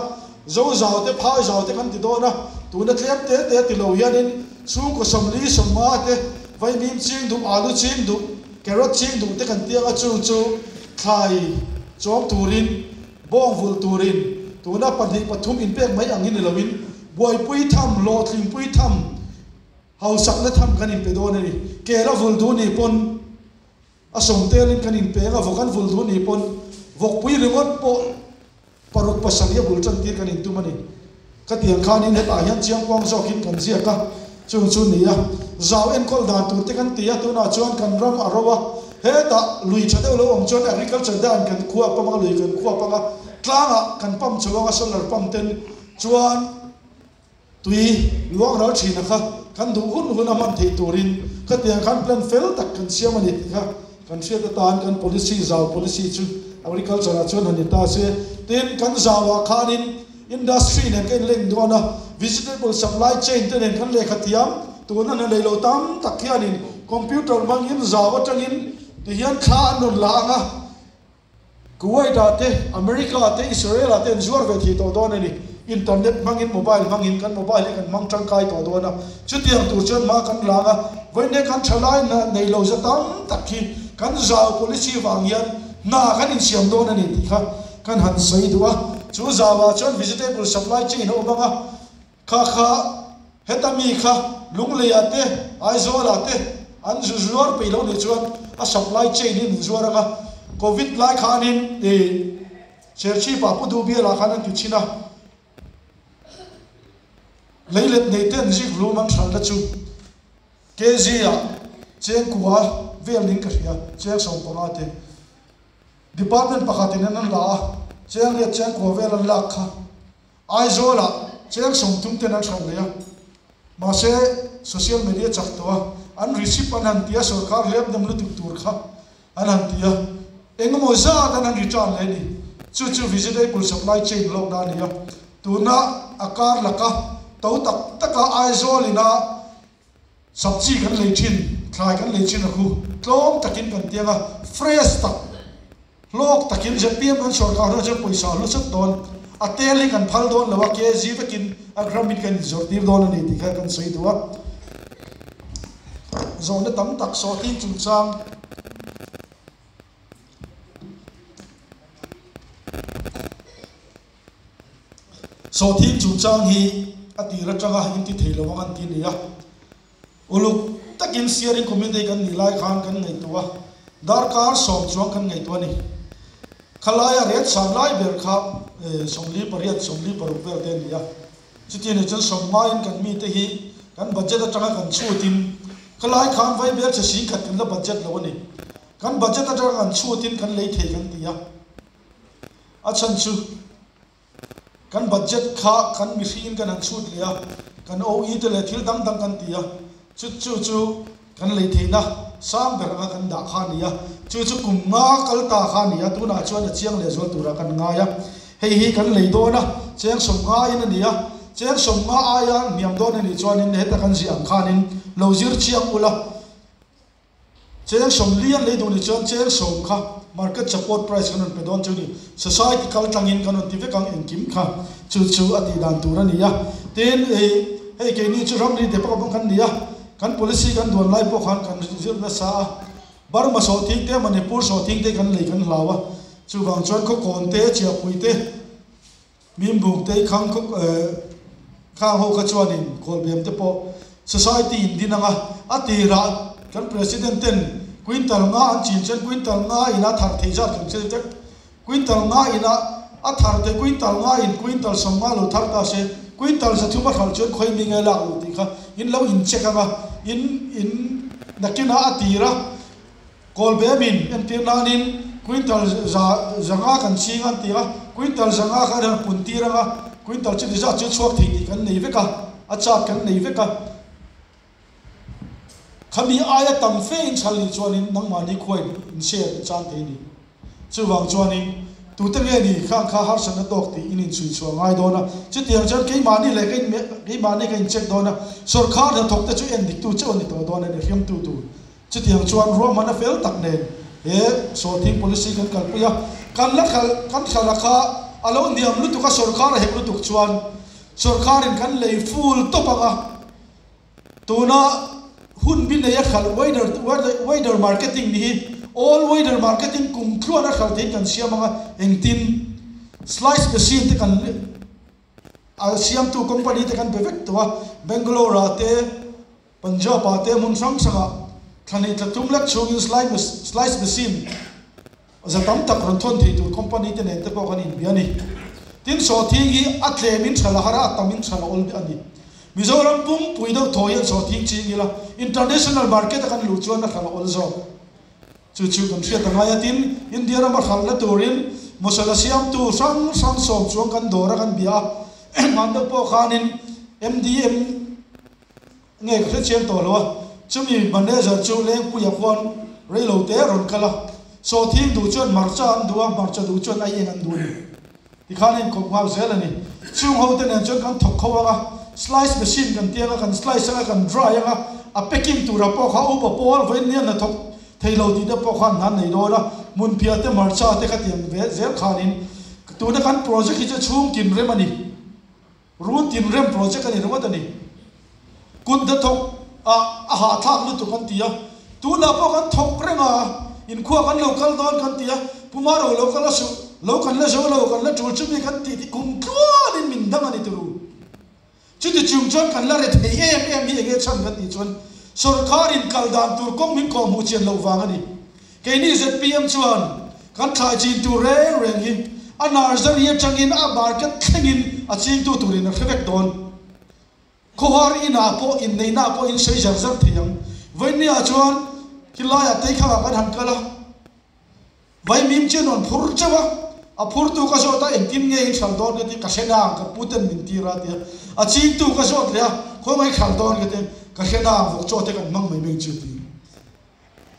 zo zau te phai zau te kan ti dawn a, tuna tlem te te ti lo hianin chhungkaw 40 50 te vaimim ching duh, alu ching duh, carrot ching duh te kan ti ang a, chung chu thlai chawm turin, bawng vulh turin tuna pahnih pathum inpek mai ang hi ni loin buaipui tham, hlawhtlingpui tham, Hausakna tham kan inpe dawn a ni. Kel a vul duh nih pawn a sawm telin kan inpeng a, vawk an vul duh nih pawn vawkpui ringawt pawh Paruk pasarih a bul tan tir kan intum a ni. Ka tiang khanin hetah hian chiangkuang zawkin kan ziak a, chung chu ni a, zau enkawl dan tur te kan ti a, tunah chuan kan ram a ro a, hetah lui tha deuh lo awm chuan agriculture dan kan khuap ang a, lui kan khuap ang a, tlangah kan pump chho ang a, solar pump ten chuan tui luang ral thin a kha kan duh hun hun a hman theih turin ka tiang khan plan fel tak kan siam a ni tih kha kan hriat atan kan policy zau policy chu agriculture ah chuan han ni ta se. Tin, kan zauah khanin Industry nen ka inleng dawn a, vegetable supply chain te nen kan lehkha thiam, tuna hna nei lo tam tak hianin computer hmangin zau atangin tihian thla an rawn la ang a, Kuwait ah te, America ah te, Israel ah te an zuar ve thei tawh dawn a ni. Internet hmangin, mobile hmangin kan mobile hi kan hmang tangkai tawh dawn a, chutiang tur chuan hma kan la ang a, vawiin kan thalai hna nei lo za tam tak hi kan zau policy vang hian hna kan insiam dawn a ni tih kha Kan han sawi duh a, chu zauah chuan vegetable supply chain a awm ang a, kha kha heta mi kha Lungleiah te, Aizawlah te an zu zuar peih lo nih chuan a supply chain hi an inzuar ang a, Covid lai khanin ih Serchhip-ah Pu Duhbialah khan an ti chhin a, leilet nei te an zik hlum an hralhna chu kg-ah chengkua vel niin ka hria, cheng 15 te. Department pakhatin an an la a, cheng riat cheng kua vel an lak kha Aizawlah cheng 30 ten an hralh leh a, mahse social media chak tawh a, an receipt an han ti a, sorkar hlep nem lutuk tur kha an han ti a, engemaw zat an han return leh a ni. Chu chu vegetable supply chain hlawkna a ni a, tuna a kar laka to tak taka Aizawl ina Sabji kan lei thin, thlai kan lei thin a khu tlawm takin kan tiang a, fresh tak, hlawk takin zpm kan sawrkar hnuah chuan pawisa a hlu sat dawn, a tel hi kan phal dawn lo a, kg vekin a gram in kan inzawrh tir dawn a ni tih kha kan sawi duh a. Zawhna tam tak sawhthing chungchang. Sawhthing chungchang hi a tir atanga inti thei lo ang an ti nia. Uluk takin steering committee kan nih lai khan kan ngaihtuah a, darkar 10 chuang kan ngaihtuah a ni. Khalaia ret san lai ber kha 48, 46 vel te a ni a. Chuti ni chuan sawm ngaiin kan mite hi kan budget atanga kan chhutin khalai khan vaibel che 10,000 kan la budget lo a ni. Kan budget atanga kan chhutin kan lei thei kan ti a. A chhan chu kan budget kha kan mihringin kan han chhut leh a, kan OE te leh thil dang dang kan ti a, chu chu chu kan lei theihna sang ber anga kan dah kha a ni a, chu chu kum nga kal ta kha a ni a, tunah chuan a chiang leh zual turah kan ngai a, hei hi kan lei dawn a, cheng 50 in a ni a, cheng 50 aia hniam dawn a nih chuanin heta kan ziah ang khanin lo zir chiang ula. Cheng 40 an lei duh ni chuan cheng 10 kha market support price kan rawn pe dawn chu ni. Society kal tlangin kan rawn ti vek ang engkim kha chu chu a tih dan tur a ni a. Tin, ih hei keini chu ramri department kan ni a, kan policy kan duan lai pawh khan kan zir nasa a. Burma sawhthing te, Manipur sawhthing te kan lei kan hlau a. Chuvang chuan khawkawn te, chiahpui te, Mimbuk te khang khawp khang ho kha chuanin kawlbem te pawh society in din anga a tirah kan president ten quintal nga an chin chuan quintal nga in a thar thei zat kan hre vek. Quintal nga in a a thar thei quintal nga in quintal 50 lo thar ta se quintal 300 a hralh chuan khawi mi nge lak lo tih kha in lo in check anga in in nakinah a tira Kawlbemin entir nanin quintal 500 kan ching an ti a, quintal 500 kha an han pun tir ang a, quintal chuti zat chu chhuak thei tih kan nei vek a, a chart kan nei vek a. Khami aia tam fe in chhal nih chuanin nangmahni khuain in share in chan thei a ni. Chuvang chuanin tute nge ni khang kha harsatna tawk tih in inchhui chhuah ngai dawn a, chutiang chuan keimahni leh keimahni ka incheck dawn a, sawrkar hnathawk te chu en diktu chauh a ni tawh dawn a ni, hriamtu tur. Chutiang chuan ruahmanna fel tak nen he sawhthing policy kan kalpui a, kan la kal kan thla kha a lo hniam lutuk a, sawrkar a hek lutuk chuan sawrkarin kan lei full tawp ang a, tuna hun bi nei a hralh weather weather marketing ni hi all weather marketing kum tluan a hralh theihin kan siam ang a, engtin slice machine te kan a siamtu company te kan be vek tawh a, Bangalore ah te. Punjab ah te hmun hrang hrang ah thla hnih thla thum lek chhungin slice machine za tam tak rawn thawn thei tur company te nen te pawh kan inbia a ni. Tin, sawhthing hi a tlemin tha la har a, a tamin tha la awl a ni. Mizoram pumpui deuh thaw hian sawhthing ching ila, international market a kan luh chuan a hralh a awl zawk. Chu chu kan hriat a ngai a, tin, India rama hralhna turin masala siamtu hrang hrang sawm chuang kan dawr a kan bia a, hman deuh pawh khanin MDM nge ka hre chiang tawh lo a, chumi manager chu Lengpuia khuan reilo te a rawn kal a, sawhthing duh chuan hmarcha an duh a, hmarcha duh chuan aieng an duh a ni. Tikhan a inkawp nghal zel a ni. Chung ho te nen chuan kan thawk kho ang a, slice machine kan ti ang a, kan slice ang a, kan dry ang a, a packing turah pawh kha upa pawl vawiin nia hnathawk thei lo tih te pawh khan hna an nei dawn a, hmunphiah te hmarcha te kha tiang ve zel khanin tuna kan project hi chu chhungtin rem a ni. Run tinrem project a ni ringawt a ni. Kut hnathawk ah a hahthlak lutuk an ti a, tunah pawh kan thawk reng a, inkhua kan lo kal dawn kan ti a, Pu Maro lo kal a suh, lo kan la zo lo, kan la tul chumi kan tih tih kum tluanin min dang a ni turu. Chuti chung chuan kan la re thei em em hi enge chhan kan tih chuan sawrkharin kal dan tur kawng min kawhhmuh chian loh vang a ni. Keini zpm chuan kan thlai chin tur reng reng hi a nursery atangin a market thlengin a chingtu turin a hre vek dawn. Khawhar inah pawh inneihna pawh in sawi zar zar thei ang. Vawinia chuan khilaiah Teikhangah kan han kal a, Vaimim chu an rawn phur chauh a, a phurtu ka zawt a engtin nge in hral dawn ka ti, ka hre nang ka pu ten min tir a ti a, a chingtu ka zawt leh a, khawngaih hral dawn ka ti, ka hre nang vawk chaw te kan hmang mai mai chu a ti.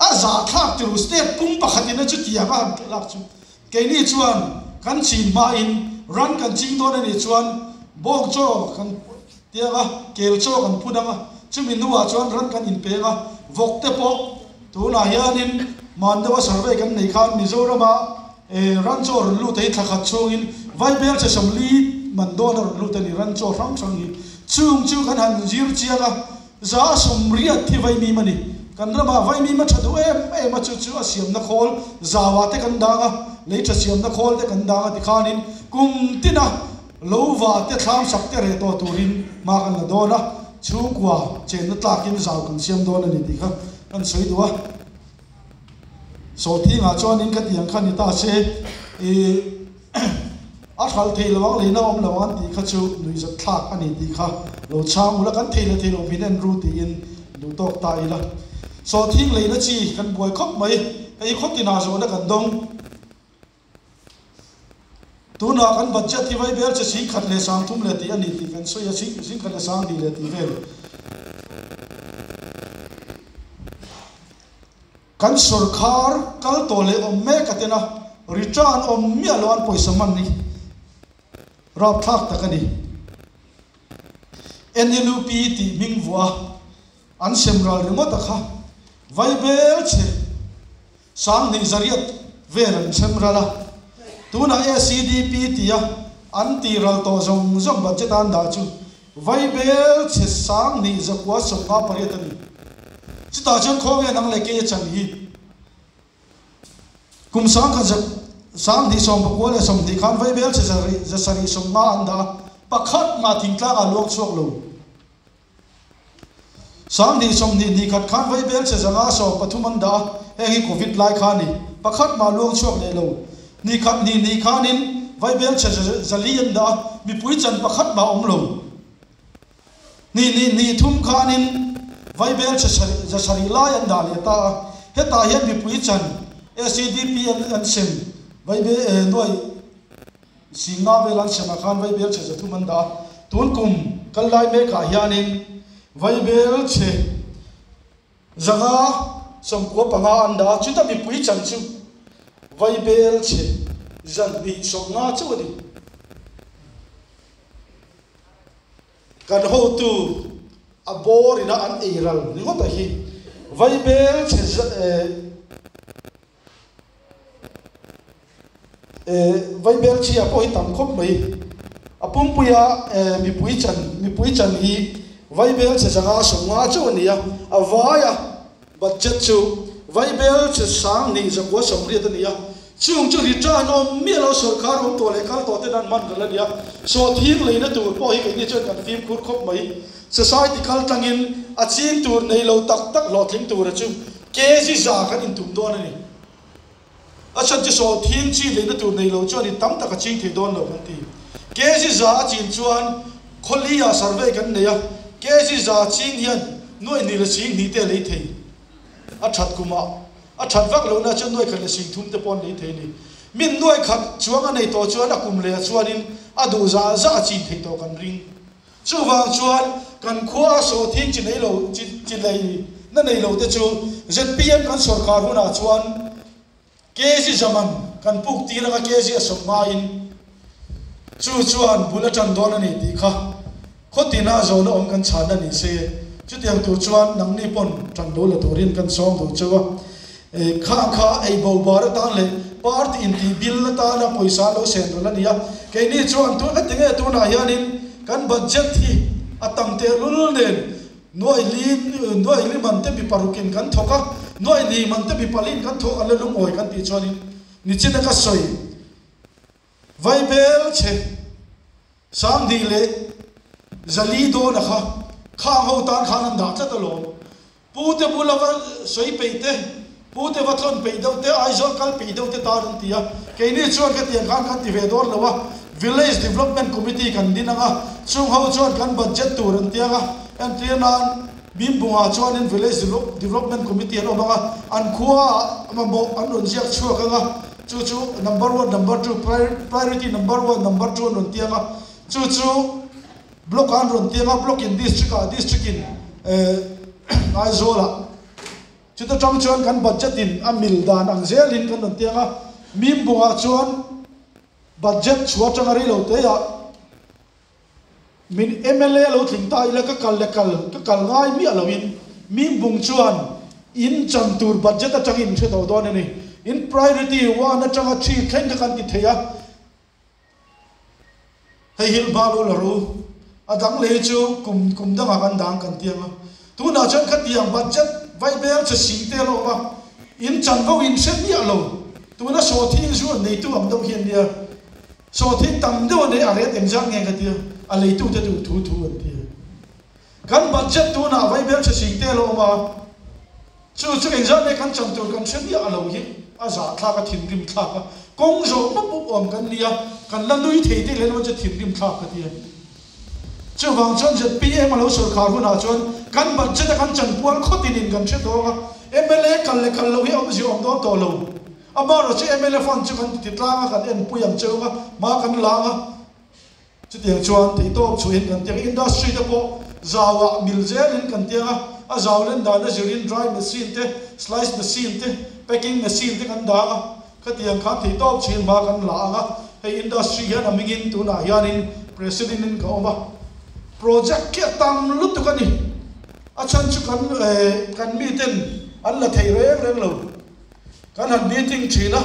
A zahthlak tiro step pum pakhatin a chutiang a han lak chu keini chuan kan chin hmain ran kan ching dawn a nih chuan bawng chaw kan tiang a, kel chaw kan phun ang a, chumi hnuah chuan ran kan inpeng a, vawk te pawh tunah hianin man deuha survey kan nei khan Mizorama ran chaw rawn lut hi thla khat chhungin Vaibel che 40 man dawn a rawn lut a ni ran chaw hrang hrang hi chung chu kan han zir chiang a. 180 hi vaimim a ni. Kan ramah vaimim a tha duh em em a, chu chu a siamna khawl zauah te kan dang a, lei tha siamna khawl te kan dang a tikhanin kum tina lo va te thlam sak te reh tawh turin hma kan la dawn a, chhungkua chenna tlakin zau kan siam dawn a ni tih kha kan sawi duh a. Sawhthingah chuanin ka tiang kha ni ta se i a hral thei lo ang leina awm lo ang tih kha chu nuihzat thlak a ni tih kha lo chhang ula kan thei leh thei lo min en ru tiin duh tawk ta ila. Sawhthing leina chi kan buai khawp mai hei khaw tinah zawhna kan dawng. Tunah kan budget hi vaibel che 10,000 leh 30 leh tih a ni tih kan sawi a, 10,000 leh 20 leh tih vel. Kan sawrkhar kal tawh leh awm mek a tena return awm miah lo an pawisa hman hi rapthlak tak a ni. NLUP tih hming vuah a an sem ral ringawt a kha vaibel che. 2000 zariat vel an hrem ral a, tunah ACDP tia an tih ral tawh zawng zawng budget a an dah chu Vaibel chhe 2958 a ni. Chutah chuan khawnge nang leh kei a chan hi kum 1929 khan Vaibel chhe 750 an dah a, pakhat mah thingtlangah luang chhuak lo. 2020 ni khat khan Vaibel che 513 an dah a, heng hi Covid lai kha a ni. Pakhat mah luang chhuak leh lo. Ni khat hnih hnih khanin Vaibel che 400 an dah a, mipui chan pakhat mah awm lo. Hnih hnih hnih thum khanin Vaibel che 700 lai an dah leh ta a, hetah hian mipui chan SEDP an sem Vaibel nuai Singa vel an semah khan Vaibel chhe 300 an dah a, tun kum kal lai mekah hianin Vaibel chhe 595 an dah a, chuta mipui chan chu Vaibel chhe 250 chauh a ni. Kan hotu a bawr ina an ei ral ringawt a hi Vaibel chhe Vaibel chhia pawh hi tam khawp mai. A pumpuia mipui chan mipui chan hi Vaibel chhe 550 chauh a ni a, a vaia budget chu Vaibel chhe 2980 a ni a. Chung chu return awm miah lo sawrkar awm tawh leh kal tawh ten an hman ral a ni a. Sawhthing leina tur pawh hi keini chuan kan fimkhur khawp mai. Society kal tlangin a ching tur nei lo tak tak hlawhtling tura chu Kg za kan intum dawn a ni. A chhan chu sawhthing chi leina tur nei lo chuan in tam tak a ching thei dawn lo kan ti. Kg za a chin chuan khawli-ah survey kan nei a, kg za ching hian nuai hnih leh sing hnih te a lei thei. A that kumah a that vak lohna chuan nuai khat leh sing thum te pawh an lei thei a ni. Min nuai khat chuang a nei tawh chuan a kum lehah chuanin a duh zah zah a chin thei tawh kan ring. Chuvang chuan kan khua a sawhthing chi nei lo chi lei na nei lo te chu zpm kan sawrkar hunah chuan KG zaman kan puk tir anga KG a sawm hmain chu chuan bul a tan dawn a ni tih kha khawtina zawhna awm kan chhanna ni se. Chutiang tur chuan nangni pawn tan lo la turin kan sawm duh cheu a. Kha kha ei bo bar atan leh party intih bill atana pawisa lo sen ral a ni a. Keini chuan tun heti nge tunah hianin kan budget hi a tam tehlul nen Nuai li, nuai li man te mi parukin kan thawk a, nuai li man te mi paliin kan thawk an la lungawi kan tih chuanin nichina ka sawi Vaibel che Sanghnih leh Zali dawna kha khang ho tan khan an dah tlat alawm. Pu te bula va sawi peih te, pu te va tlawn peih deuh te, Aizawl kal peih deuh te tan an ti a, keini chuan khatiang khan kan ti ve dawn lo a, Village Development Committee kan din ang a, chung ho chuan kan budget tur an tiang a, entir nan Bimbungah chuanin Village Development Committee an awm ang a, an khuaah mamawh an rawn ziak chhuak ang a, chu chu number one, number two, priority number one, number two an rawn tiang a, chu chu. Block an rawn tiang a, Block in District ah, District in Aizawl ah. Chuta tang chuan kan budget in a mil dan ang zel in kan rawn tiang a, Mimbung ah chuan budget chhuah atanga rei lo te ah min mla lo tling ta ila ka kal leh kal ka kal ngai miah lo in Mimbung chuan in chan tur budget atang in hre tawh dawn a ni. In priority one atanga three thleng kha kan ti thei a. Hei hi hma lo la ru. A dang lei chu kum kum dangah kan dang kan tiang a. Tunah chuan khatiang budget vaibel che si te a lo awm a. In chanvo in hre miah lo. Tuna sawhthing zu an neitu ang deuh hi an nia. Sawhthing tam deuh a nei a ret engzat nge ka tia. A leitute duh thu thu an ti. Kan budget tunah vaibel che si te a lo awm a. Chu chu engzah nge kan chan tur kan hre miah a lo hi a zah thlak a thinrim thlak a, kawng zawh mup mup awm kan nia, kan la nui thei te leh lo chu thinrim thlak ka ti a. Chuvang chuan zpm a lo sawrkhar hunah chuan kan budget a kan chan pual khawtin in kan hre tawng a, mla kal leh kal lo hi awmzia awm dawn tawh lo. Amaherawhchu mla fund chu kan ti tlang a, kan enpui ang cheu ang a, hma kan lang a. Chutiang chuan theihtawp chhuahin kan tiang a, industry te pawh zauah mil zelin kan tiang a, a zau len dan a zirin dry machine te, slice machine te, packing machine te kan dah a, khatiang khan theihtawp chhuahin hma kan la ang a, hei industry hian a mingin tunah hianin president in ka awm a, project khi a tam lutuk a ni, a chhan chu kan kan miten an la thei reng reng lo. Kan han meeting thin a,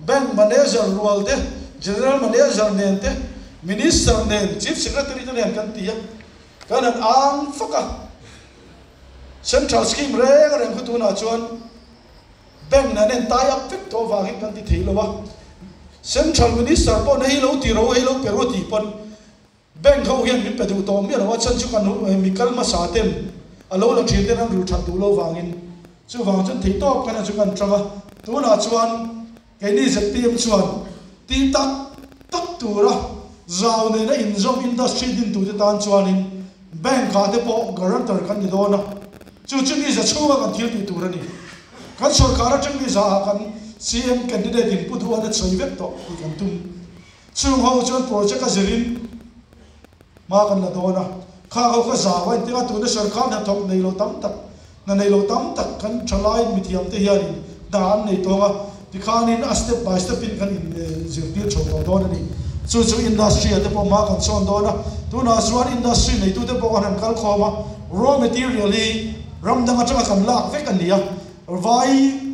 Bank Manager rual te, General Manager nen te, Minister nen, Chief Secretary te nen kan ti a, kan han ang fak a. Central Scheme reng reng khu tunah chuan Bank nen an tie up vek tawh avangin kan ti thei lo a. Central Minister pawh hei lo ti ro, hei lo pe ro tih pawn Bank ho hian min pe duh tawh miah lo a, chhan chu kan mi kal hmasa ten a lo la thin ten an rul that duh lo vangin chuvang chuan thei tawp kan chu kan tang a, tunah chuan keini zpm chuan tih tak tak tura zau nena inzawm industry dintute tan chuanin bank ah te pawh guarantor kan ni dawn a, chu chu ni za chhunga kan thil tih tur a ni. Kan sorkar atang ni za ah kan CM candidate in pu duh an a sawi vek tawh tih kan tum. Chung ho chuan project a zirin hma kan la dawn a, khang ho kha zau a inti a, tuna sawrkar hnathawk nei lo tam tak, hna nei lo tam tak kan thalai mithiam te hianin hna an nei tawng a, tikhanin a step by step in kan inzirtir chho tawh dawn a ni. Chu chu industry ah te pawh hma kan sawn dawn a, tunah chuan industry neitute pawh kan han kal khawm a, raw material hi ram dang atanga kan lak vek a ni a, vai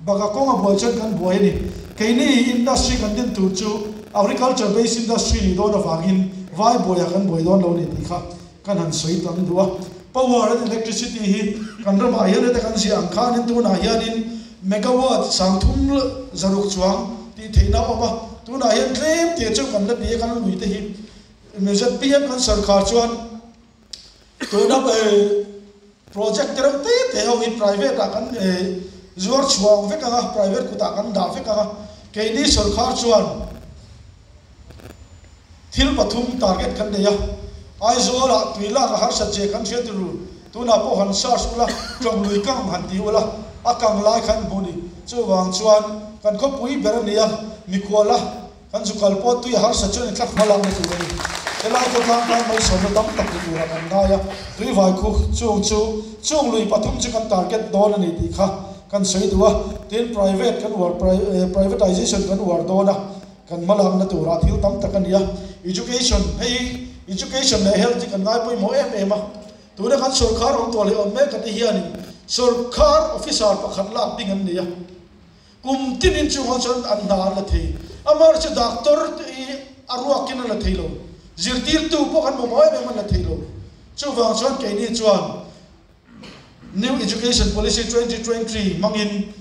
Baka kawng a buai chuan kan buai a ni. Keini industry kan din tur chu agriculture based industry nih dawn avangin vai buaiah kan buai dawn lo a ni tih kha kan han sawi tam duh a. Power and electricity hi kan ramah hian heta kan ziah ang khanin tunah hianin megawatt 3000 chuang tih theihna a awm a. Tunah hian tlem te chu kan la ti a kan lui te hi zpm kan sarkar chuan Tuna project te reuh te te ho hi private ah kan zuar chhuah vek ang a, private kutah kan dah vek ang a, keini sawrkhar chuan Thil pathum target kan nei a, Aizawlah tui lak a harsat che kan hria ti ru, tunah pawh han search ula, tlawng lui kang han ti ula, a kang lai khan hmu ni. Chuvang chuan kan khawpui ber a ni a, mikhuala Kan zu kal pawh tui a harsa chuan i thlak hma lakna tur a ni. Helai khawtlang tan malsawmna tam tak ni turah kan ngai a, tuivai khu chung chu chung lui pathum chu kan target dawn a ni tih kha kan sawi duh a, tin private kan uar privatization kan uar dawn a, kan hma lakna turah thil tam tak a ni a. Education hei hi education leh health hi kan ngai pawimawh em em a, tuna kan sawrkhar awm tawh leh awm mek te hianin sawrkhar officer pakhat lak ding an nei a. Kum tinin chungah chuan an hna an la thei. Amaherawhchu doctor te hi a ruakin an la thei lo. Zirtirtu pawh kan mamawh em em an la thei lo. Chuvang chuan keini chuan New Education Policy 2020 hmangin.